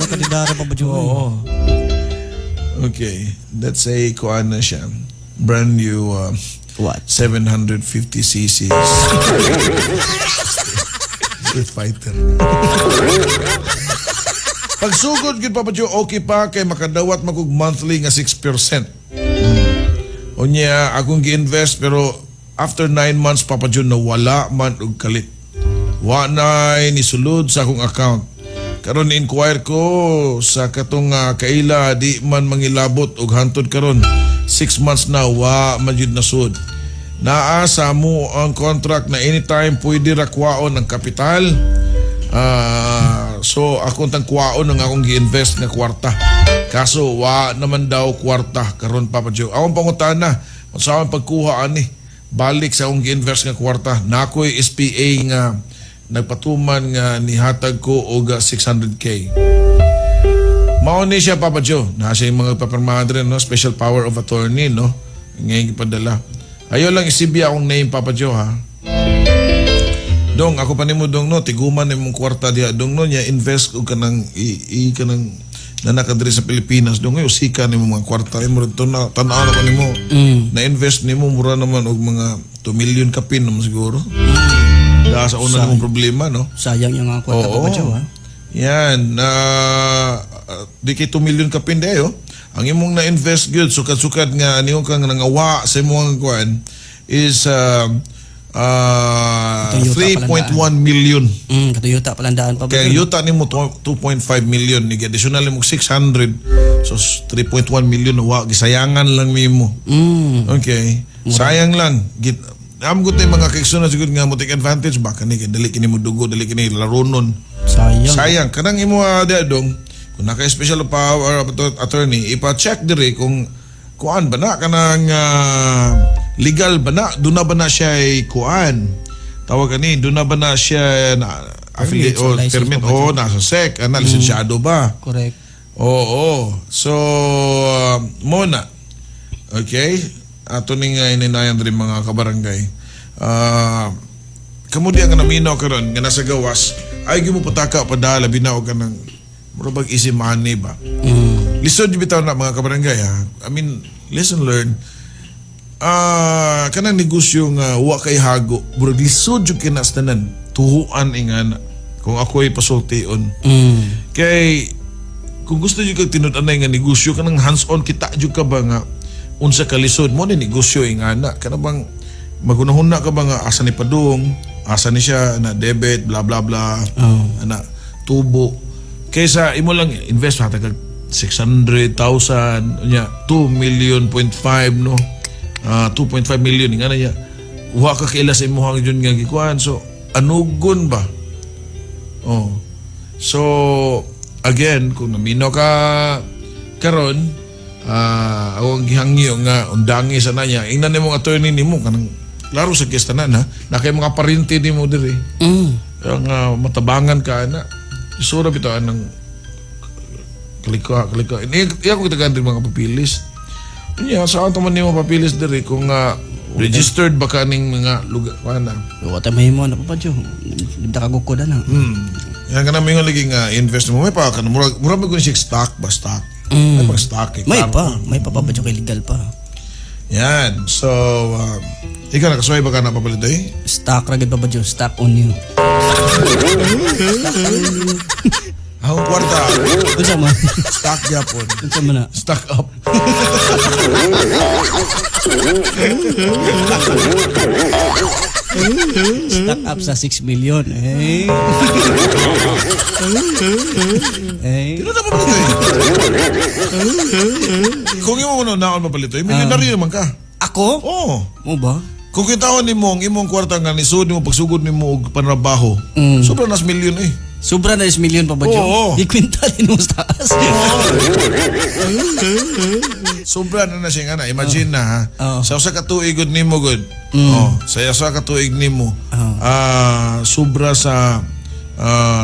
ka didara pa ba dyan? Oo. Okay, let's say kuan na siya. Brand new What? 750 cc's. Street Fighter. Pagsugod gyud, Papa Joe, okay pa kay makadawat magug monthly nga 6%. Unya akong gi-invest, pero after 9 months, Papa Joe, nawala man og kalit. Wa na ni sulod sa akong account. Karon ni-inquire ko sa katong kaila, di man mangilabot og hantod karon. 6 months na wa man jud nasud. Naa sa mo ang contract na anytime pwede ra kwaon ang kapital. So ako tang kwaon ang akong gi-invest nga kwarta. Kaso wa naman daw kwarta karon, Papa Joe. Akong pangutana, unsa akong pagkuha ani balik sa akong gi-invest nga kwarta? Nakoy SPA nga nagpatuman nga nihatag ko og 600K. Mao ni siya, Papa Joe. Na siya yung mga papirmahan rin, no? Special power of attorney, no? Ngayon ipadala. Ayaw lang isibya akong name, Papa Joe, ha? Dong, ako pa nimo dong, no? Tiguman na imong kwarta diha, dong, no? Nya invest og kanang, i kanang na nakadiri sa Pilipinas dong, ngayon usika nimo mga kwarta imo rin na tan-aw na ko nimo. Na-invest nimo mura naman og mga 2 million kapin naman siguro. Dahil sa una nimong problema, no? Sayang yung mga kwarta, Oo. Papa Joe, ha? Yan, na di kay 2 million kapin dayo. Ang imong na-invest gyud sukad-sukad nga niyo kang nangawa sa imong kuan is Katong yuta. 3.1 million. Katong yuta palandaan pa ba? Kaya yuta nimo 2.5 million ni additional nimo 600, so 3.1 million wa gisayangan lang nimo. Okay. Sayang lang. Git am gud mga kaigsoon na siguro nga mo take advantage ba kani kay dali kini mo dugo, dali kini larunon. Sayang. Sayang kanang imo dong kung naka special power of attorney, ipa-check diri kung kuan ba na kanang legal ba na, duna ba na siya ay kuan tawag ani, duna ba na siya na affiliate Permit, o license permit pa ba o nasa SEC ana, lisensyado ba? Correct. Oo. So, mo na. Okay? Ato ning ininayan rin mga kabarangay. Kamo di ang naminaw karon nga nasa gawas, ay gyud mo pataka padala labi na og kanang mura bag easy money ba. Lisod gyud bitaw na, mga kabarangay, ha. I mean, lesson learned. Kanang negosyo nga wa kay hago, murag lisod jud kina sa tanan. Tuhuan ingana. Kung ako'y pasultion. Kay kung gusto jud kag tinud-anay nga negosyo kanang hands-on, kita jud ka ba nga unsa ka lisod mo ni negosyo ingana, kana bang magunahuna ka ba nga asa ni padung, asa ni siya na debit, bla bla bla, Oh. ana tubo. Kaysa imo lang invest hatag kag 600,000 nya 2 million point 5 no. 2.5 million nga na niya. Wa ka kaila sa imong gyud nga gikuan. So anugon ba? Oh. So again kung namino ka karon awang gihangyo nga undangi sa na niya. Ingnan nimo attorney nimo kanang klaro sa kistanan ha. Na kay mga parinti nimo diri. Ang matabangan ka ana. Isura bitaw anang kalika. Iya ko kitagaan din mga papilis. Iya, saan man nimo papilis diri kung registered ba ka ning mga lugar ana. Wa ta mahimo na Papa Joe. Nakagukod na. Yan ka na mingon lagi nga invest mo may pa ka mura mo kun siya stock ba stock. May pang stock eh. May pa Papa Joe kay legal pa. Yan. So ikaw nakasuway ba ka na papalit eh? Stock ra gid Papa Joe, stock on you. Akong kwarta. Unsa man? Stock gyapon. Unsa man na? Stock up. Stock up sa 6 million. Eh. Eh. Sino na papalito eh? Kung imo mo naon papalito eh, milyonaryo man ka. Ako? Oo. Mo ba? Kung kitawan nimo ang imong kwarta nga nisud nimo pagsugod nimo og panrabaho, sobra nas milyon eh. Sobra na is milyon pa ba, Joe? Oo. Ikwinta din mo sa taas. Sobra na siya nga na. Imagine na ha. Oo. Sa usa ka tuig gud nimo gud. Oh, sa usa ka tuig nimo. Sobra sa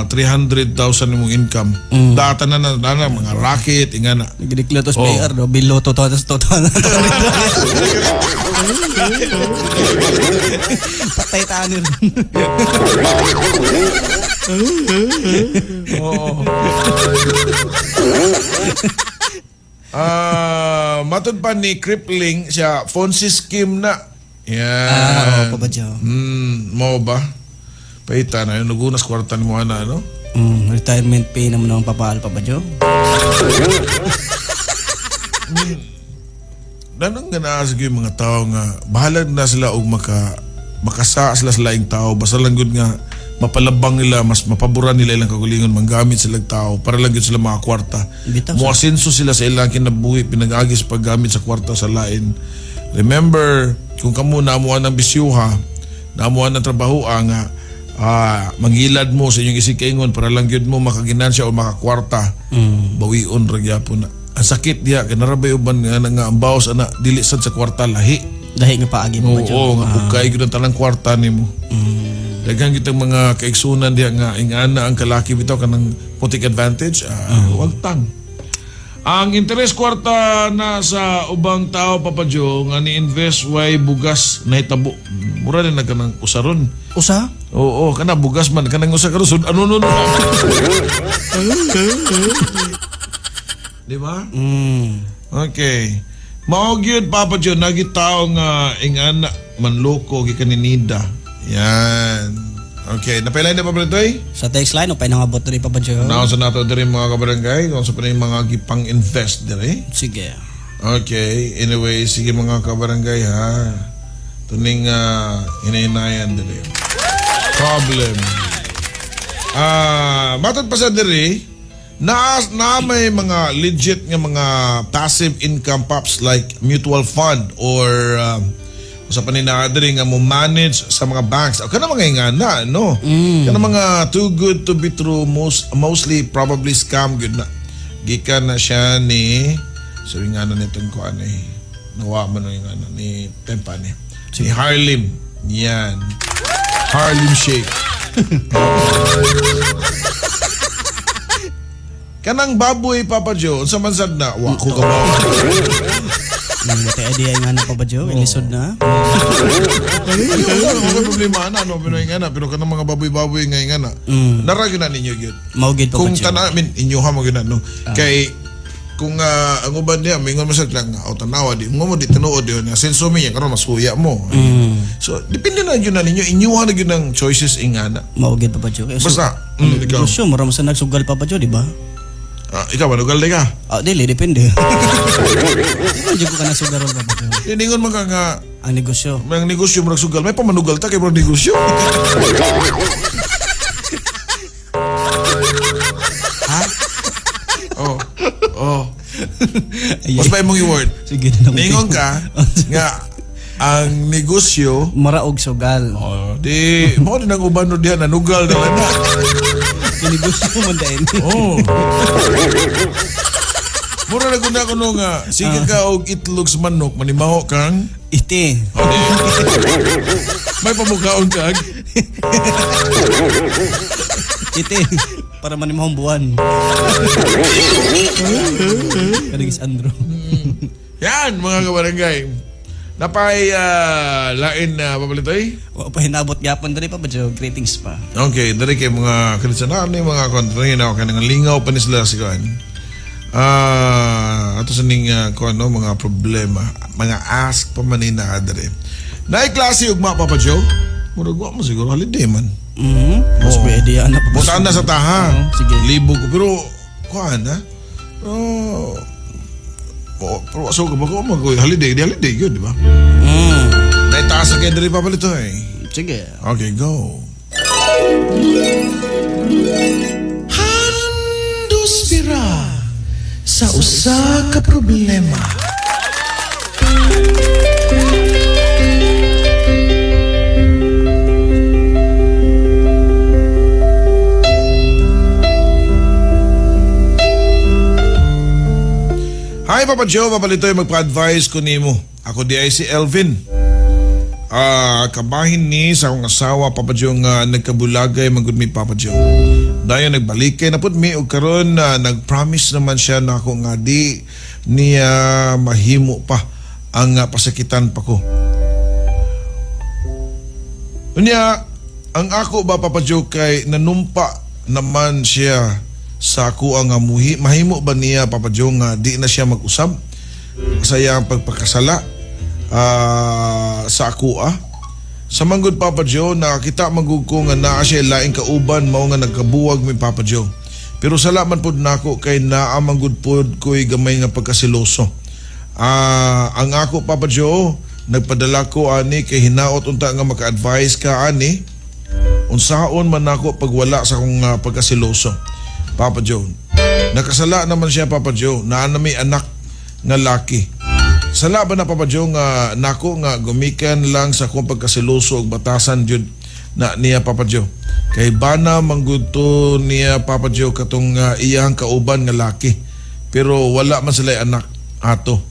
300,000 nimong income. Data na na mga racket ingana. Nagdeklar to sa PR do below to to to. Patay tayo. Oo. Matod pa ni Crippling siya Ponzi scheme na. Yan. Oo pa ba, Joe? Mo ba? Paita na yun, nagunas kwarta ni mo ana, no? Retirement pay naman ang papaal pa ba, Joe? Nanong ganaas yung mga tao nga bahala na sila og makasa sila sa laing tao basta lang gud nga mapalabang nila mas mapaboran nila ilang kagulingon manggamit sila tao para lang gud sila mga kwarta. Moasenso sila sa ilang kinabuhi pinag-agi sa paggamit sa kwarta sa lain. Remember kung kamo naamuan ng bisyuha, naamuan ng trabaho nga mangilad mo sa inyong isig-kaingon para lang gyud mo makaginansya o makakwarta. Bawion ra gyapon na. Ang sakit diha kay narabay uban nga nga ang bawas ana dili sad sa kwarta lahi. Lahi nga paagi mo ba, Joe? Oo, nga ukay gyud ang tanang kwarta nimo. Daghan kitang mga kaigsunan diha nga ingana ang kalaki bitaw kanang putik advantage, wag tang. Ang interest kwarta na sa ubang tao Papa Joe nga ni-invest way bugas nahitabo. Mura din na kanang usaron. Usa? Oo, kana bugas man kanang usa karon sud ano nun. Di ba? Okay. Mao gyud Papa Joe nagitaw nga ingana manloko gikan ni Nida. Yan. Okay, napilay na pa ba ito eh? Sa text line, o pinangabot na rin Papa Joe. Naon sa nato diri mga kabarangay, kung sa pa mga gipang-invest diri. Sige. Okay, anyway, sige mga kabarangay ha. Tuning hinahinayan diri. Problem. Matod pa sa diri, na may mga legit nga mga passive income pops like mutual fund or sa paninadiri nga mo manage sa mga banks. O kana mga ingana, no? Kana mga too good to be true, mostly probably scam good na. Gikan na siya ni so ingana nitong kuan eh. Nawa man ang ingana ni Tempa ni. Si Harlem. Yan. Harlem Shake. Kanang baboy Papa Joe, unsa man sad na? Wa ko ka ba? Nang idea nga na Papa Joe, ilisod na. Ayun, wala problema ana no, pero nga na, pero kanang mga baboy-baboy nga nga na. Nara gyud na ninyo gyud. Mao gyud Papa Kung Joe. tanan min inyo ha mo gyud na no. Kay kung ang uban niya mingon man sad lang o tanawa di mo di tinuod yun nga senso mi niya karon mas huya mo. So depende na gyud na ninyo, inyo na gyud ang choices ingana. Mao gyud Papa Joe. Basta ikaw. Negosyo, mura mo sa nagsugal Papa Joe, di ba? Ikaw manugal di ka? Dili, depende. Di ba ko ka nasugal ron, Papa Joe? Iningon man ka nga ang negosyo. Ang negosyo murag sugal, may pamanugal ta kay murag negosyo. Ha? Mas ba imong i-word? Sige na lang. Ningon ka nga ang negosyo maraog sugal. Oh, di mo din ang uban no diha nanugal na lang na. Kinegosyo man dahil. Oh. Mura na guna ko no nga sige ka og itlog sa manok manimaho kang ite. Oh, di. May pamukhaon ka. Ite. Para manimahong buwan. Kanigis Andrew. Yan mga kabarangay. Napay lain na papalitoy? Wa pa hinabot gyapon diri pa ba Jo? Greetings pa. Okay, diri kay mga kristiyanan ni mga kontra na kay nga lingaw pa ni sila sa kuan. Ato sa ning kuan no, mga problema, mga ask pa man ni na diri. Naay klase ugma Papa Joe? Murag wa mo siguro holiday man. Mas pwede yan na pa. Butaan na sa taha. Oo, sige. Libo ko pero kuan ha. Oh, pero so ka ba ko mag holiday, di holiday gyud, di ba? Naitaas na kayo diri papalitoy. Sige. Okay, go. Handus bira sa usa ka problema. Hi Papa Joe, papalitoy magpa-advise ko nimo. Ako di ay si Elvin. Kabahin ni sa akong asawa Papa Joe nga nagkabulagay magud mi Papa Joe. Dayon nagbalikay na pud mi og karon nag-promise naman siya na ako nga di niya mahimo pa ang pasakitan pa ko. Unya, ang ako ba Papa Joe kay nanumpa naman siya sa ako ang muhi mahimo ba niya Papa Joe nga di na siya mag-usab sa iyang pagpakasala sa ako Sa manggod Papa Joe nakakita manggod ko nga naa siya laing kauban mao nga nagkabuwag mi Papa Joe. Pero sala man pod nako kay naa manggod pod ko'y gamay nga pagkasiloso. Ang ako Papa Joe nagpadala ko ani kay hinaot unta nga maka-advise ka ani unsaon man nako pag wala sa akong pagkasiloso. Papa Joe. Nakasala naman siya Papa Joe. Naa na may anak nga laki. Sala ba na Papa Joe nga nako nga gumikan lang sa akong pagkasiloso og batasan jud na niya Papa Joe. Kay bana manggudto niya Papa Joe katong iyang kauban nga laki. Pero wala man sila anak ato.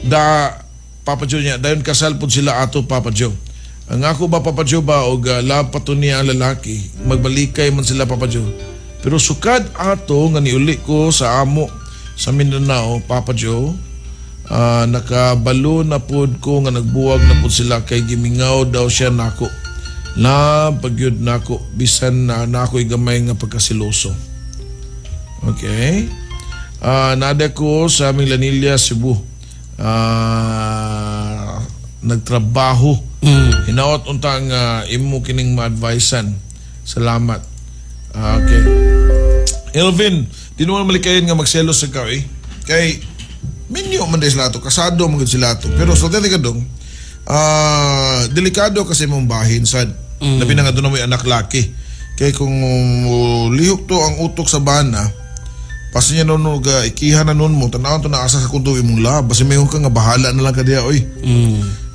Da Papa Joe niya dayon kasal pud sila ato Papa Joe. Ang ako ba Papa Joe ba og love pa to niya ang lalaki, magbalikay man sila Papa Joe. Pero sukad ato nga niuli ko sa amo sa Mindanao Papa Joe, nakabalo na pod ko nga nagbuwag na pod sila kay gimingaw daw siya nako. Love pagyud nako bisan na nako'y gamay nga pagkasiloso. Okay. Nada ko sa aming Lanilla, Cebu. Nagtrabaho. Hinaot unta ang imo kining ma-advisean. Salamat. Okay. Elvin, di naman malikayin nga magselos sa ikaw eh. Kay minyo man sila ato, kasado man sila ato. Pero sa dati ka dong, delikado kasi mong bahin sad. Labi na nga doon na may anak laki. Kay kung lihok to ang utok sa bana, paso niya noon, ikiha na noon mo, tanawon to na asa sa kundo imong lab. Basta may ka nga bahala na lang ka diya, oy.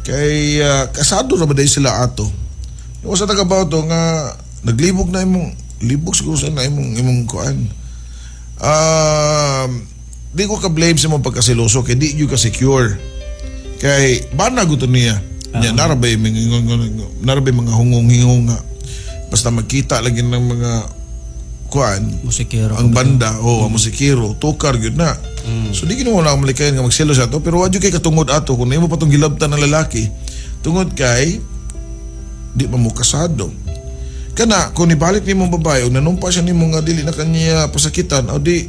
Kay kasado ra ba dahil sila ato. Yung sa tagabaw to nga naglibog na imong libog siguro sa na imong kuan. Di ko ka blame sa imong pagkasiloso kay di you ka secure. Kay bana gusto niya. Nya narabay mga hungong-hingong nga basta magkita lagi ng mga kuan musikero ang banda o ang musikero tukar gyud na. So di ginawa na malikayan nga magselos ato pero wa jud kay katungod ato kung nimo patong gilabtan ng lalaki tungod kay di pa mo kasado. Kana kung ibalik nimo babae og nanumpa siya nimo nga dili na kanya pasakitan o di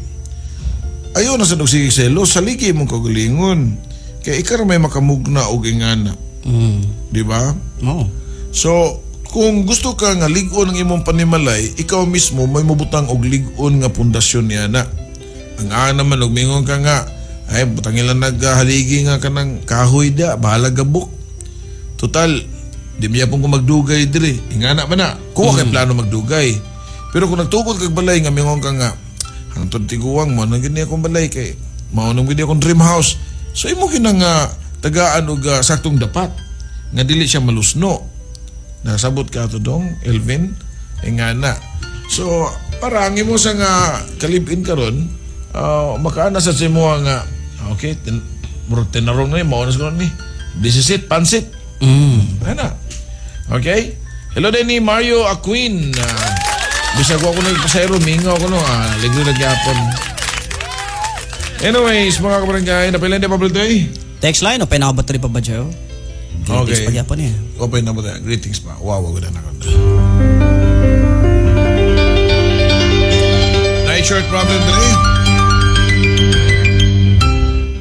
ayo na sa sige selos saligi imong kaugalingon kay ikaw may makamugna og ingana. Di ba? Oo. So kung gusto ka nga lig-on ang imong panimalay, ikaw mismo may mubutang og lig-on nga pundasyon niya na. Ang naman og mingon ka nga, ay butangin lang naghaligi nga kanang kahoy da, bahala gabok. Total, di miya pong kung magdugay diri. Ingana man na, kuha kay plano magdugay. Pero kung nagtukod kag balay nga mingon ka nga, Hangtod tiguang mo nang gini akong balay kay mao nang gini akong dream house. So imo kinang tagaan og saktong dapat nga dili siya malusno. Nasabot ka ato dong Elvin ingana. So para ang imo sa nga kalibin karon, makaana sa imo nga okay, murag tinarong na ni mao na siguro ni. This is it, pansit. Ana. Okay? Hello din ni Mario Aquin. Bisag ko ako nagpasayro, mingaw ko no. Ligro na gyapon. Anyways, mga kabarangay, napila hindi pa eh? Text line, open na battery pa ba, Joe? Greetings Okay. pa gyapon eh. Open na ba tayo? Greetings pa. Wow, wag na na. Night short problem today.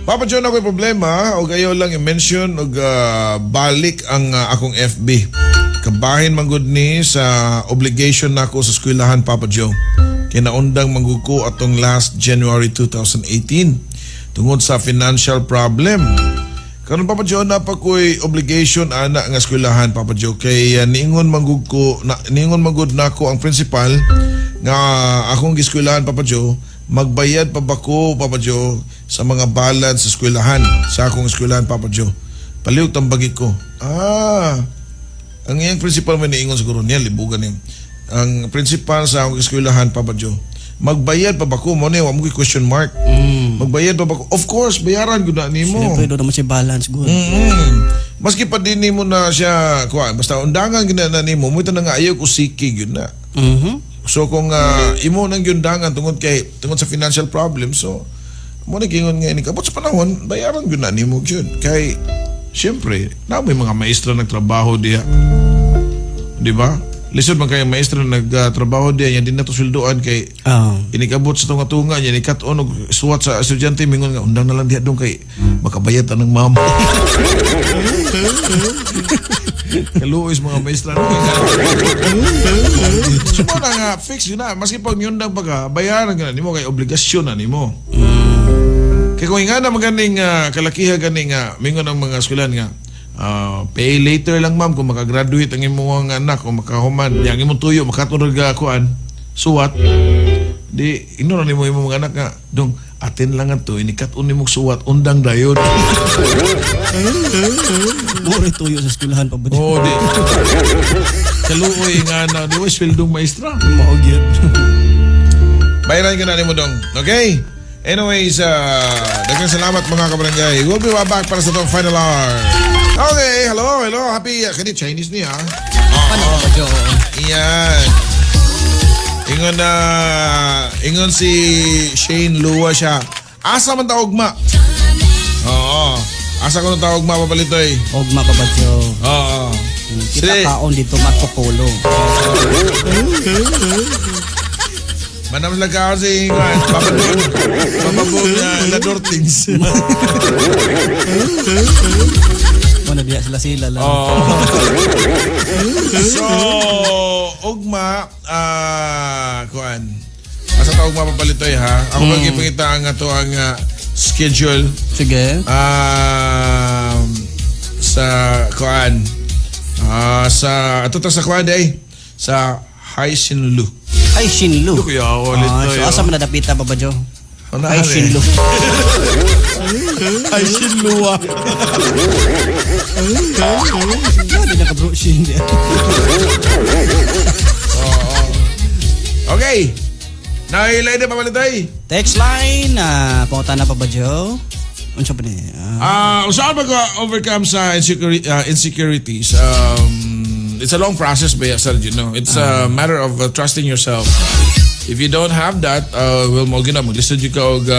Papa John, ako'y problema o ayaw lang i-mention og balik ang akong FB. Kabahin manggod ni sa obligation nako sa eskwelahan, Papa Joe. Kinaundang manggod ko atong last January 2018 tungod sa financial problem. Karon, Papa Joe, napa ko'y obligation ana nga eskwelahan, Papa Joe, kay niingon manggod ko na, niingon manggod nako ang principal nga akong giskwelahan, Papa Joe, magbayad pa ba ko, Papa Joe, sa mga balance sa eskwelahan, sa akong eskwelahan, Papa Joe. Palihog tambagi ko. Ang iyang principal may niingon siguro niya, libugan niya. Ang principal sa akong eskwelahan, Papa Joe, magbayad pa ba ko? Mo niya, wa mo question mark. Magbayad pa ba ko? Of course, bayaran ko na nimo. Siyempre, doon naman siya balance good. Maski pa din nimo na siya, kuha, basta undangan gina na nimo, mo ito na nga ayaw ko siki yun na. So kung imo nang gyundangan tungod sa financial problem, so mo na gingon nga ini kabot sa panahon, bayaran gyud na nimo gyud. Kay siyempre, na may mga maestra nagtrabaho diha. Di ba? Lisod man kay maestra nagtrabaho diha, nya di na to sweldoan kay inikabot sa tunga-tunga niya nikat-on og suwat sa estudyante mingon nga undang na lang diha dong kay makabayad ta ng mama. Kaluoy sa mga maestra no. So mo na nga fix yun na maski pag yundang pa ka bayaran ka na nimo kay obligasyon na nimo. Kay kung nga na maganing kalakiha ganing mingon ang mga eskwelahan nga pay later lang ma'am kung makagraduate ang imong anak o makahuman yang imong tuyo makatunod ka kuan suwat di ino na nimo imong mga anak nga dong atin lang ato inikat-on nimong suwat undang dayon. Mura tuyo sa eskwelahan pa ba? Oo, di. Kaluoy nga na di wa sweldong maestra. Mao gyud. Bayaran ka na nimo dong. Okay? Anyways, daghang salamat mga kabarangay. We'll be right back para sa itong final hour. Okay, hello, hello. Happy, kani Chinese niya. Ano pa Joe? Iyan. Ingon na, ingon si Shane Lua siya. Asa man ta ugma? Oo. Asa ko nang tawag ma papalitoy? Ugma pa ba, Joe? Oo. Kita Si- kaon dito Marco Polo. Manam sila kaon si Papa Boom. Papa Boom na Ladortings. Wala diya sila sila lang. Oo. So, ugma, kuan. Asa ta ugma papalitoy ha? Ako lang ipangita ang ato ang schedule. Sige. Sa kuan. Sa ato ta sa kuan day sa Haixinlu. Ay, Shinlu. Kuya, ulit So tayo. asa man nadapita pa ba, Joe? Ano, Ay, eh? Shinlu. Ay, Shinlu ah. Hindi na ka bro, Shin. Okay. Nailay na papalitoy. Text line, pangutan na pa ba, Joe? Unsa pa ni? Usaan ba ko overcome sa insecurities? It's a long process, ba, sir, you know. It's a matter of trusting yourself. If you don't have that, well, mo gina maglisod jud ka og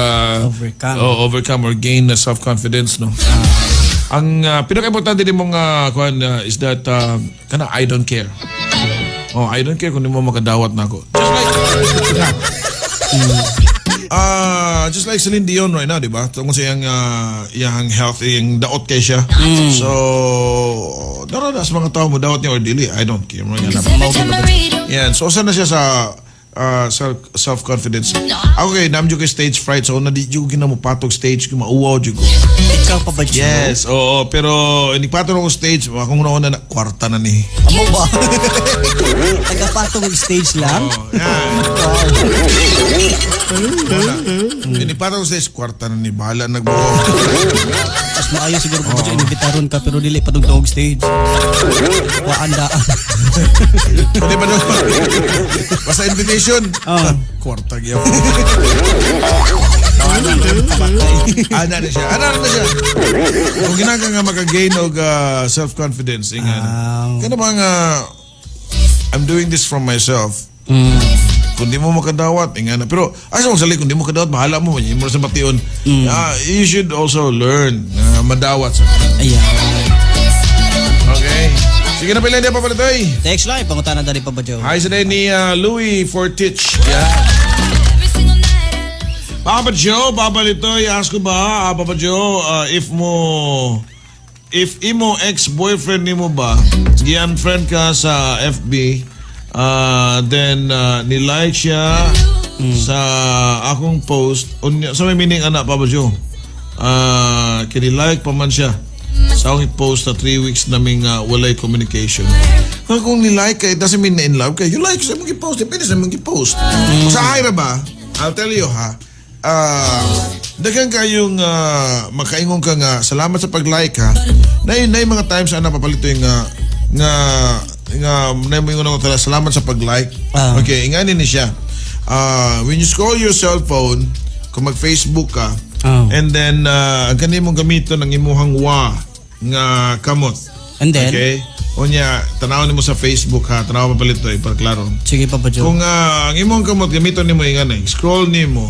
Overcome. Oh, overcome or gain the self-confidence, no. Ang pinaka-importante nimo nga kuan is that kana I don't care. Oh, I don't care kung nimo makadawat nako. Just like just like Celine Dion right now, di ba? Tungkol sa iyang, iyang health, iyang daot kay siya. So, dara na sa mga tao mo dawat niya or dili, I don't care. Mga ganap. Yan. So, usa na siya sa self-confidence. Ako kay nam kay stage fright, so una di jud ko patog stage ko, mauwaw jud ko. Ikaw pa ba, Joe? Yes, oo, pero inigpatong ako stage, akong una na kwarta na ni. Amo ba? Tagapatong og stage lang? Oh, yan. Wala. Inigpatong stage, kwarta na ni, bahala nagbuo. Mas maayo siguro pa ba, inibitaron ka pero dili patong stage. Waan daan. Hindi ba doon? Basta invitation. Oh. Kwarta gyud. Ana na siya. Ana na siya. Kung ginaka nga makagain og self-confidence, ingan. Kana ba nga I'm doing this from myself. Kung di mo makadawat, ingana. Pero asa mo sali, kung di mo makadawat, bahala mo. Mo sa bation. You should also learn na madawat sa. Ayan. Okay. Sige na pila hindi pa palitoy. Text lang, pangutana dali pa ba, Joe? Hi sa day ni Louis Fortich. Yeah. Papa Joe, Papa Litoy, ask ko ba, Papa Joe, if imo ex-boyfriend nimo ba, gi-unfriend ka sa FB, then ni-like siya sa akong post, unya, sa may meaning ana, Papa Joe, kini-like pa man siya sa akong post na 3 weeks naming walay communication. Kung kung ni-like ka, it doesn't mean na in love ka. You like sa imong gi-post, depende sa imong gi-post. Sa ra ba? I'll tell you ha, daghan kayong makaingon ka nga salamat sa pag-like ha. Nay mga times ana papalito yung nga nga nga nay mo ingon ako tala, salamat sa pag-like. Okay, ingani ni siya. When you scroll your cellphone, kung mag-Facebook ka, and then ang kani mong gamiton ang imuhang wa nga kamot. And then? Okay. Unya, tanaw nimo sa Facebook ha, tanaw papalito para klaro. Sige, Papa Joe. Kung ang imong kamot gamiton nimo ingani, scroll nimo.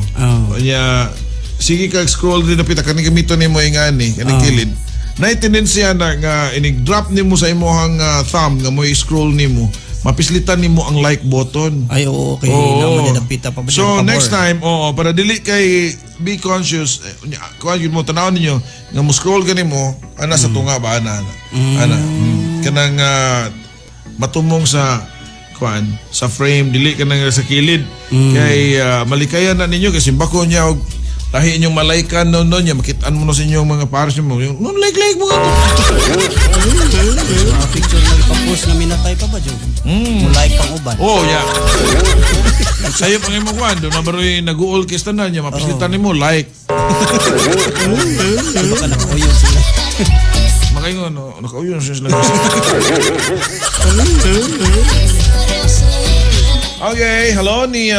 Unya, sige ka scroll din napita kani gamiton nimo ingani, kaning kilid. Nay tendensiya na nga inig-drop nimo sa imong thumb nga mo i-scroll nimo, mapislitan nimo ang like button. Ay, oo, okay. Oo. Naman din napita, Papa Joe. So Pabor. next time, oo, para dili kay be conscious, unya, kuan yun mo tanawon ninyo nga mo scroll gani mo, ana sa tunga ba ana ana. Ana. Kanang matumong sa kuan sa frame, dili kanang sa kilid. Kay malikayan na ninyo kasi bako niya og tahi inyong malaikan no no niya makitaan mo na sa inyong mga pares mo yung no like like mo nga to. Mga picture na ipapost nga minatay pa ba, Joe? Mo like pang uban. Oh, yeah. Sayo pang imong kuan, doon na baroy nag-uol kay tanan niya, mapislitan nimo like. Baka nakauyon sila. Makaingon, no, nakauyon sila. Okay, hello ni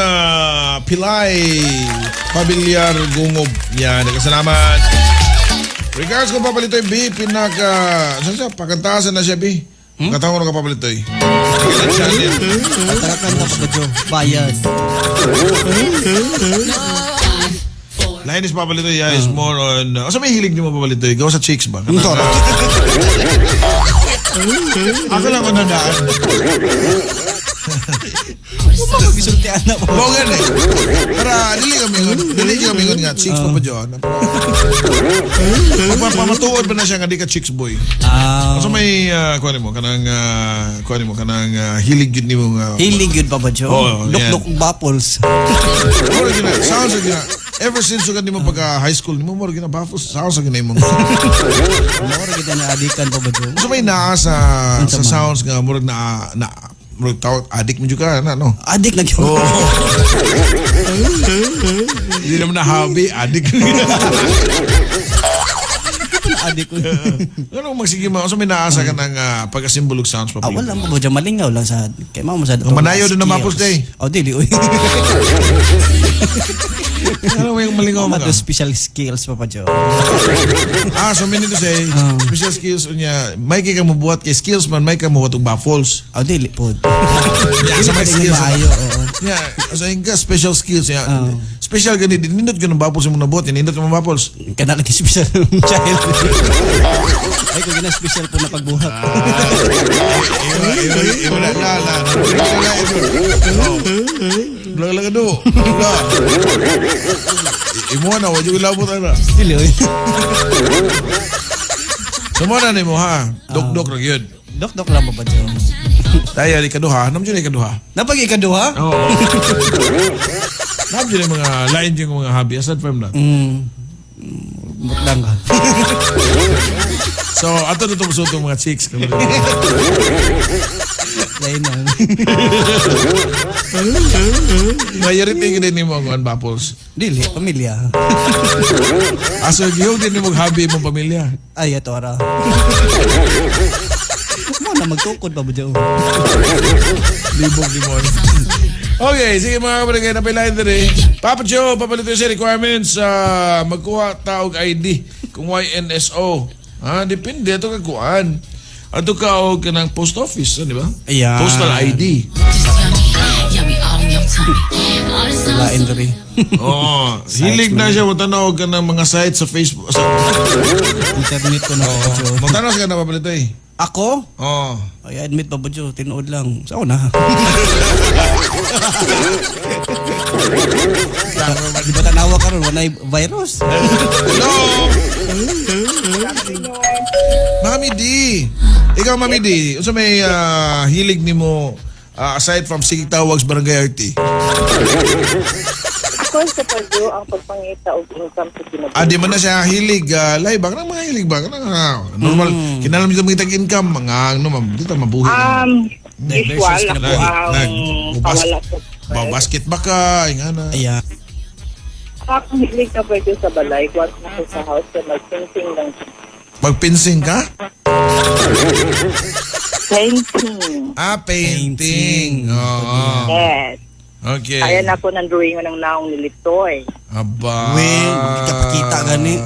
Pilay Pamilyar Gungob. Yan, nagkasalamat. Regards ko papalitoy B, pinaka saan siya? Pakantasan na siya B. Katawag ko na ka papalitoy. Patarakan na pa Joe. Bayad. Lain is papalitoy, yeah, is more on... Sa may hilig niyo mo papalitoy? Gawa sa chicks ba? Ako lang kung nandaan. Gisultian na po. Mo gani. Para dili kami ngon nga chicks pa ba John? Pagpapamatuod ba na siya nga di ka chicks boy? So may kuan mo kanang kuan mo kanang hilig gyud nimo nga. Hilig gyud pa ba Joe? Oh, yeah. Duk-duk baffles. Mura gyud na, sounds gyud na. Ever since sugad nimo pagka high school nimo mura gyud na baffles, sounds gyud na imong. Mura gyud na adikan pa ba Joe? So may naa sa sa sounds nga murag na na murag tawag adik mo jud ka na no. Adik na gyud. Oh. Hindi naman na hobby, adik. Adik ko. Ano magsige mo? So may naasa ka ng pagka-symbol og sounds pa. Ah, wala mo ba dyan? Malingaw lang sa... Kay mamo sa... Ang manayo doon na mapos day. Oh, dili. Uy. Ano may malingaw mo Mga ka? special skills pa pa, Joe. Ah, so meaning to say, special skills unya, may kay ka mobuhat kay skills man, may ka mobuhat og baffles. Oh, dili po. Yeah, sa may skills. Maayo, oo. Yeah, so yung ka special skills yeah. Special gani nindot gyud ang baffles imong nabuhat, nindot mo baffles. Kana lagi special child. Ay, kung gina special po na pagbuhat. Iwa, iwa, la, la, la. La, la, do. La. Imo na, wa jud labot ana. Dili, oy. So mo na nimo ha. Dok-dok ra gyud. Dok-dok lang pa ba, Joe? Dahil ikaduha, nam jud ikaduha. Napag ikaduha? Oo. Nam jud yung mga lain yung mga hobby aside from that. Mutlang ka. So, ato na itong musultong mga chicks. Lain na. Majority din nimo ang kuan bapples. Dili, pamilya. Aso gihog din nimo hobby imong pamilya. Ay, ato ara. Mo na magtukod pa ba dyan? Libog ni mo. Okay, sige mga kabarangay, napilayan din eh. Papa Joe, papalito sa requirements. Magkuha taog ID kung YNSO. Ah, depende. Ato ka kuan. Ato ka og kanang post office, di ba? Ayan. Postal ID. Lain diri. Oo. Hilig na siya motanaw og kanang mga site sa Facebook. Sa, Internet ko na Papa Joe. motanaw ka na papalito eh. Ako? Oo. Ay, admit Papa Joe, tinuod lang. Sa una. Di ba tanawa karon walay virus? Hello! Mami D. Ikaw, Mami D, unsa may hilig nimo aside from sige tawag sa Barangay RT? Ako sa Purdue, ang pagpangita og income sa kinabuhi. Ah, di man na siya hilig. Lay ba? Kanang mga hilig ba? Kanang normal. Kinalam dito mga income. Mga ano, dito mabuhi. Usual ako ang pawala sa Ba, basket ba ka? Yung ano. Ayan. Akong hilig na pwede sa balay, once na ko sa house, kaya mag-painting lang. Magpinsing ka? Painting. Ah, painting. Oo. Yes. Okay. Ayan ako ng drawing ko ng naong nilitoy. Aba. Well, magkapakita gani.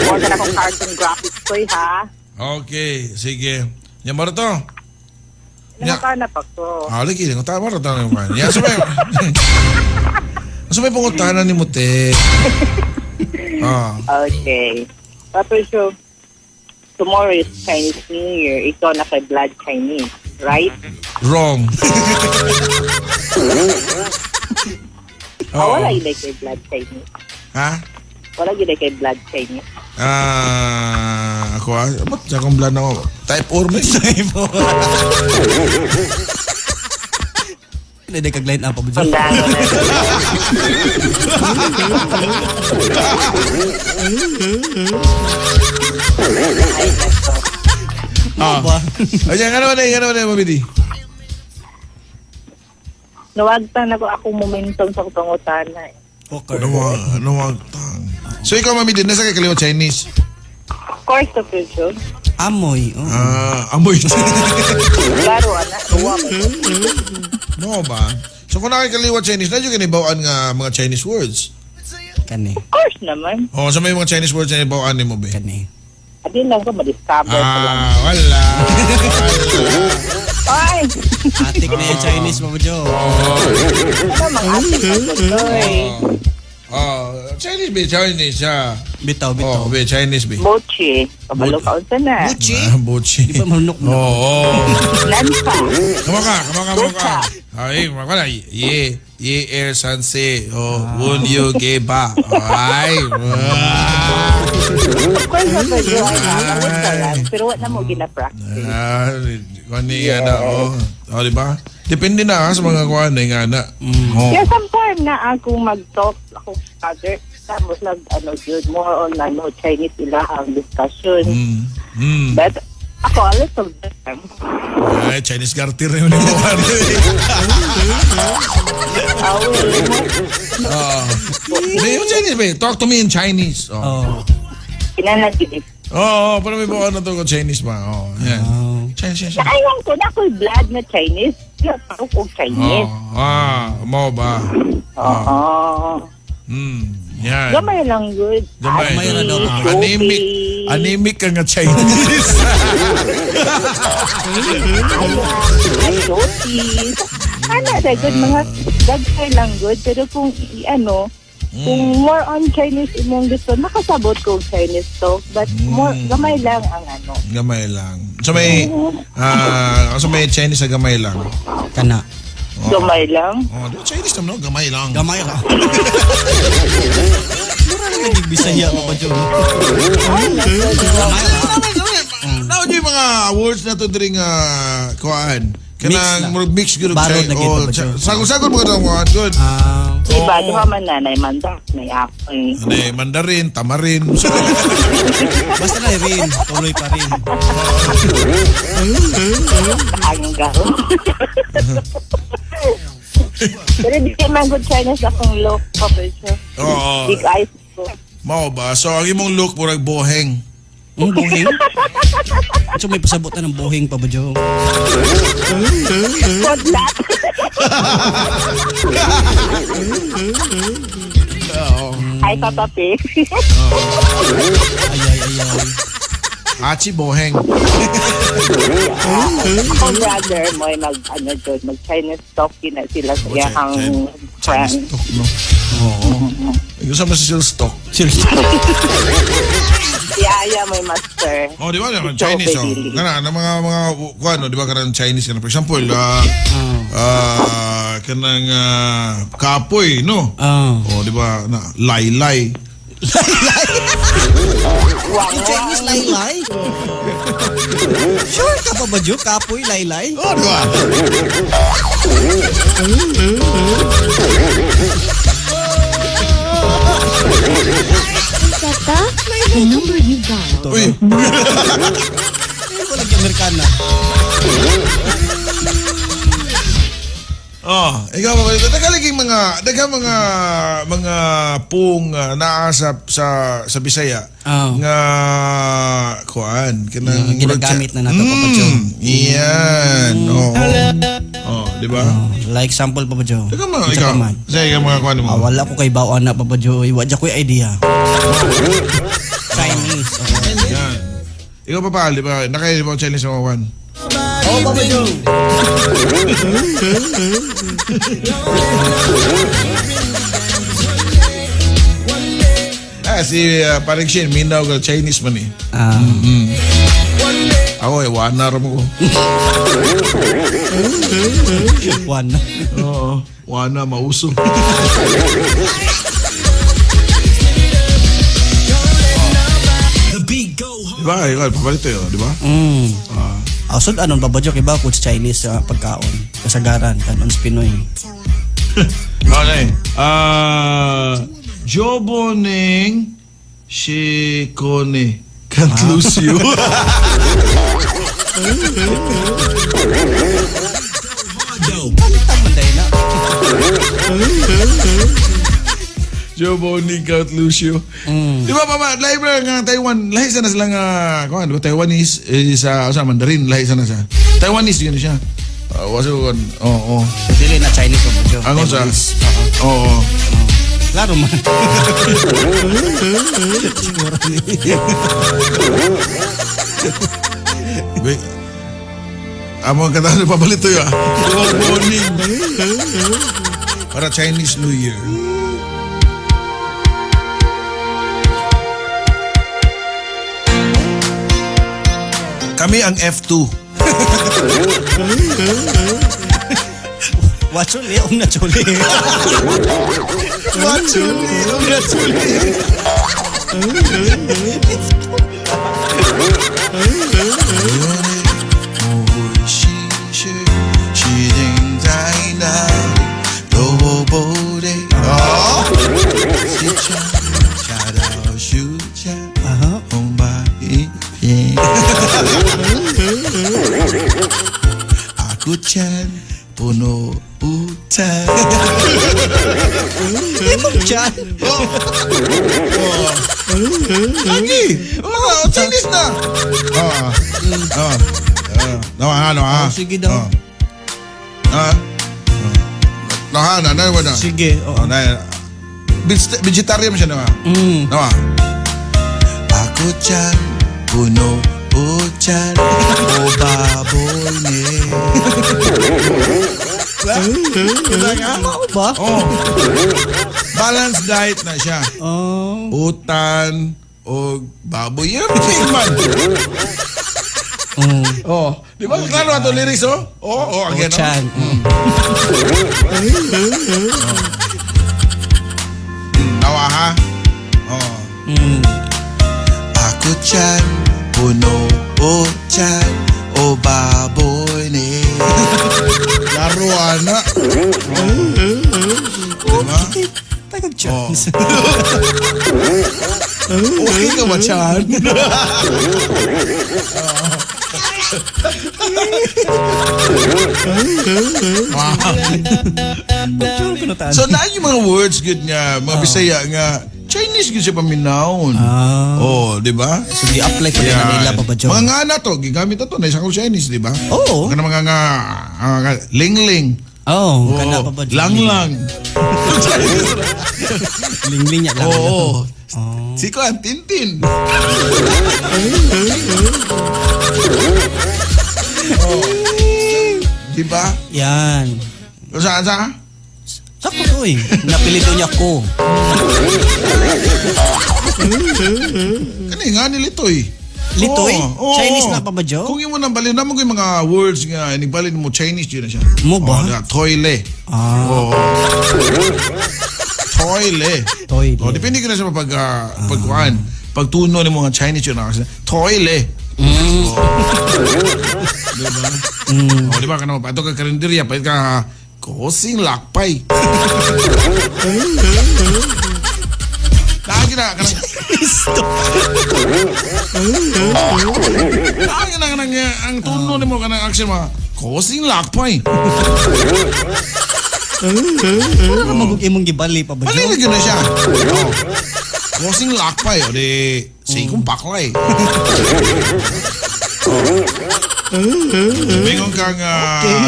Huwag na akong cartoon graphics ko ha. Okay, sige. Yan mo to. Ano ka na pa ko? Ah, lagi. Ang tama ro tanong man. Yan, sumay. Sumay pangutana ni Mute. Ah. Okay. Tapos so, tomorrow is Chinese New Year. Ikaw na kay Blood Chinese, right? Wrong. Ah, wala yun kay Blood Chinese. Ha? Wala yun kay Blood Chinese. Ah, ako ah. Ba't akong blood na ako? Type 4 man. Type 4. Hindi kag line up pa ba dyan? Ah. Ayan, ano na, ano na, Mabidi? Nawagtan na ko akong momentum sa pangutana. Eh. Okay. Nawagtan. So ikaw, Mami, din, nasa kay kaliwa Chinese? Of course, the future. Amoy. Oh. Ah, amoy. Klaro, anak. No ba? So kung nakikaliwa Chinese, na yun kinibawaan nga mga Chinese words. Kani. Of course naman. Oh, so may mga Chinese words na ibawaan ni mo, be? Kani. Adi lang ko, madiscover ko lang. Ah, wala. Ay! Atik na yung Chinese, Papa Joe. Ano, mga atik na ko, Oh, Chinese be, Chinese, ah. Bitaw, bitaw. Oh, be, Chinese be. Mochi. Kabalo ka unsa na. Buchi? Ah, buchi. Di ba marunok mo? Oo. Nanpa. Kamaka, kamaka, kamaka. Ay, wala. Ye, ye, air, san, se. Oh, wun, yu, ge, ba. Ay. Of course, Papa Joe, ay nakakabot ka lang. Pero wala mo gina-practice. Ah, kani nga na, oh. Oh, di ba? Depende na sa mga kuan nga na. Oh. Yeah, sometimes na ako mag-talk ako father. Tapos nag, ano, yun, more on, ano, Chinese ila ang discussion. But ako, a little bit. Ay, Chinese garter rin yung kuan. Oh. May yung Chinese ba? Talk to me in Chinese. Oh. Kinanagin. Oo, oh, pero may buwan na to ko Chinese ba? Oh, yan. Chinese, Chinese. Ayaw ko na ako'y blood na Chinese. Ako ko Chinese. Oh, ah, mo ba? Oo. Yan. Gamay lang good. Gamay. Gamay ra daw. Anemic. Anemic ka nga Chinese. Ay, sotis. Ano, da good mga daghay lang good. Pero kung ano, kung more on Chinese imong gusto, makasabot ko og Chinese talk. But more, gamay lang ang ano. Gamay lang. So may, so may Chinese sa gamay lang. Kana. Oh. Gamay lang? Oh, di ba Chinese naman, no? Gamay lang. Gamay ka. Mura lang naging Bisaya, Papa Joe. No, Tao yung mga words na to diri nga kuan. Mix Kanang na. murag mix gyud og Barod na gyud, oh, Papa Joe. Sagol-sagol mga daw kuan good. Ah, Diba, duha man na, nay mandak, nay apoy. Ano eh, mandarin, tamarin. So, basta na rin, tuloy pa rin. Ang garo. Pero di man good Chinese akong look, Papa Joe. Oo. Big eyes ko. Mao ba? So ang imong look murag boheng. Ang bohing? So may pasabot na ng bohing, Papa Joe. Kodlat. Ay, Papa P. Ay, ay, ay, ay. Achi boheng. Ako brother mo ay mag, ano dyan, mag Chinese talkie na sila sa iyang friend. Chinese stock, no? Oo. Gusto mo sa sila stock. Seriously. Si Aya may master. Oh, di ba? Si Chinese, oh. Chope Dili. Kana, na mga kuan, no, di ba kanang Chinese kana. For example, kanang kapoy, no? Ah. Oh, di ba? Na laylay. Wang, Yung Chinese laylay? Sure ka pa ba, Joe? Kapoy, laylay? Oh, di ba? The number you dialed Uy, Eh, walang Amerikana. Oh, ikaw ba daghan mga daghan mga mga pung naa sa sa Bisaya Oh. nga kuan kanang Nga ginagamit na nato, Papa Joe. Iyan. Oo. Oh, di ba? Oh, like sample, Papa Joe. Daghan mga Unsa ikaw. ka man? Sa ikaw mga kuan mo. Ah, wala ko kay bawa na, Papa Joe. Wa dya ko'y idea. Chinese. Oh, Yan. Ikaw pa pa, di ba? Nakay ba Chinese mga kuan? oh Papa Joe. Ah, si paring Shin, minaw ka Chinese man eh. Ah, Ako eh, wana ra mo ko. one. Oo, wana mauso. Di ba? Ikaw, pabalito yun, di ba? Mm. Ah, so anon Papa Joe, kay ba kung sa Chinese sa pagkaon, kasagaran, kanon sa Pinoy. Okay. Joboning Shikone. Can't lose you. Kanta man dahil na. Joboning can't lose you. Di ba, Papa? Lahi ba nga Taiwan? Lahi sana sila nga, kuwan, di ba? Taiwanese, eh, sa Mandarin, lahi sana siya. Taiwanese yun siya. Waso, oo, oo. Dili na Chinese, Papa Joe. Ang sa? Taiwanese. Oo. Oo. Klaro man. Siguro ni. Wait. Amo ang katawan pabalito yun ah. Joboning. Para Chinese New Year. Kami ang F2. Wachuli, ang nachuli. Wachuli, ang nachuli. Aha. Aku chan puno utan. Chan. Lagi. Mga Chinese na. Oo. Oo. No, ano, ah. Oh, sige daw. Ah. No, na, na, na. Sige, oo. Oh, na. Vegetarian siya na. Mm. No. Ako chan puno utan o baboy ni. Mao ba? Oh. Balanced diet na siya. Oh. Utan o baboy. Yan man. Mm. Oh, di ba? Klaro ato lyrics, oh? Oh, oh, again, oh. Chan. Mm. Nawa, ha? Oh. Mm. Ako chan, puno o chan, Tagag chance. Okay ka ba, Chan? Wow. Picture ko na taan. So, na yung mga words good nga, mga Bisaya nga, Chinese gyud siya paminawon. Oh, di ba? So, gi-apply pa din na nila pa ba, Joe? Mga nga na to, gigamit na to, na isang Chinese, di ba? Oo. Mga mga nga, ling-ling. Oh, kana pa ba, Joe? Lang-lang. Ling-ling niya lang. Oo. Si Kuan, Tintin. Oh. Di ba? Yan. Saan, saan? Sakto to eh. Napilito niya ko. Kani nga ni Litoy. Litoy? Oo, oo. Chinese na pa ba, Joe? Kung imo nang balin namo yung mga words nga inibalin mo Chinese yun na siya. Mo ba? Oh, diba? Toile. Ah. Oo. Toile. Toile. Oh, depende ka na sa pag pagkuan. Pagtuno ni mga Chinese yun na kasi. Toile. Oh. Diba? Oh, di ba kana pa ka karinderya pa ka kosing lakpay. Lagi na kanang Lagi na kanang ang tuno nimo kanang action mga kosing lakpay. Pura ka magug imong gibali pa ba, Mali Joe? na gyud na siya. Oh. Kosing lakpay o di sikong paklay. Bingon kang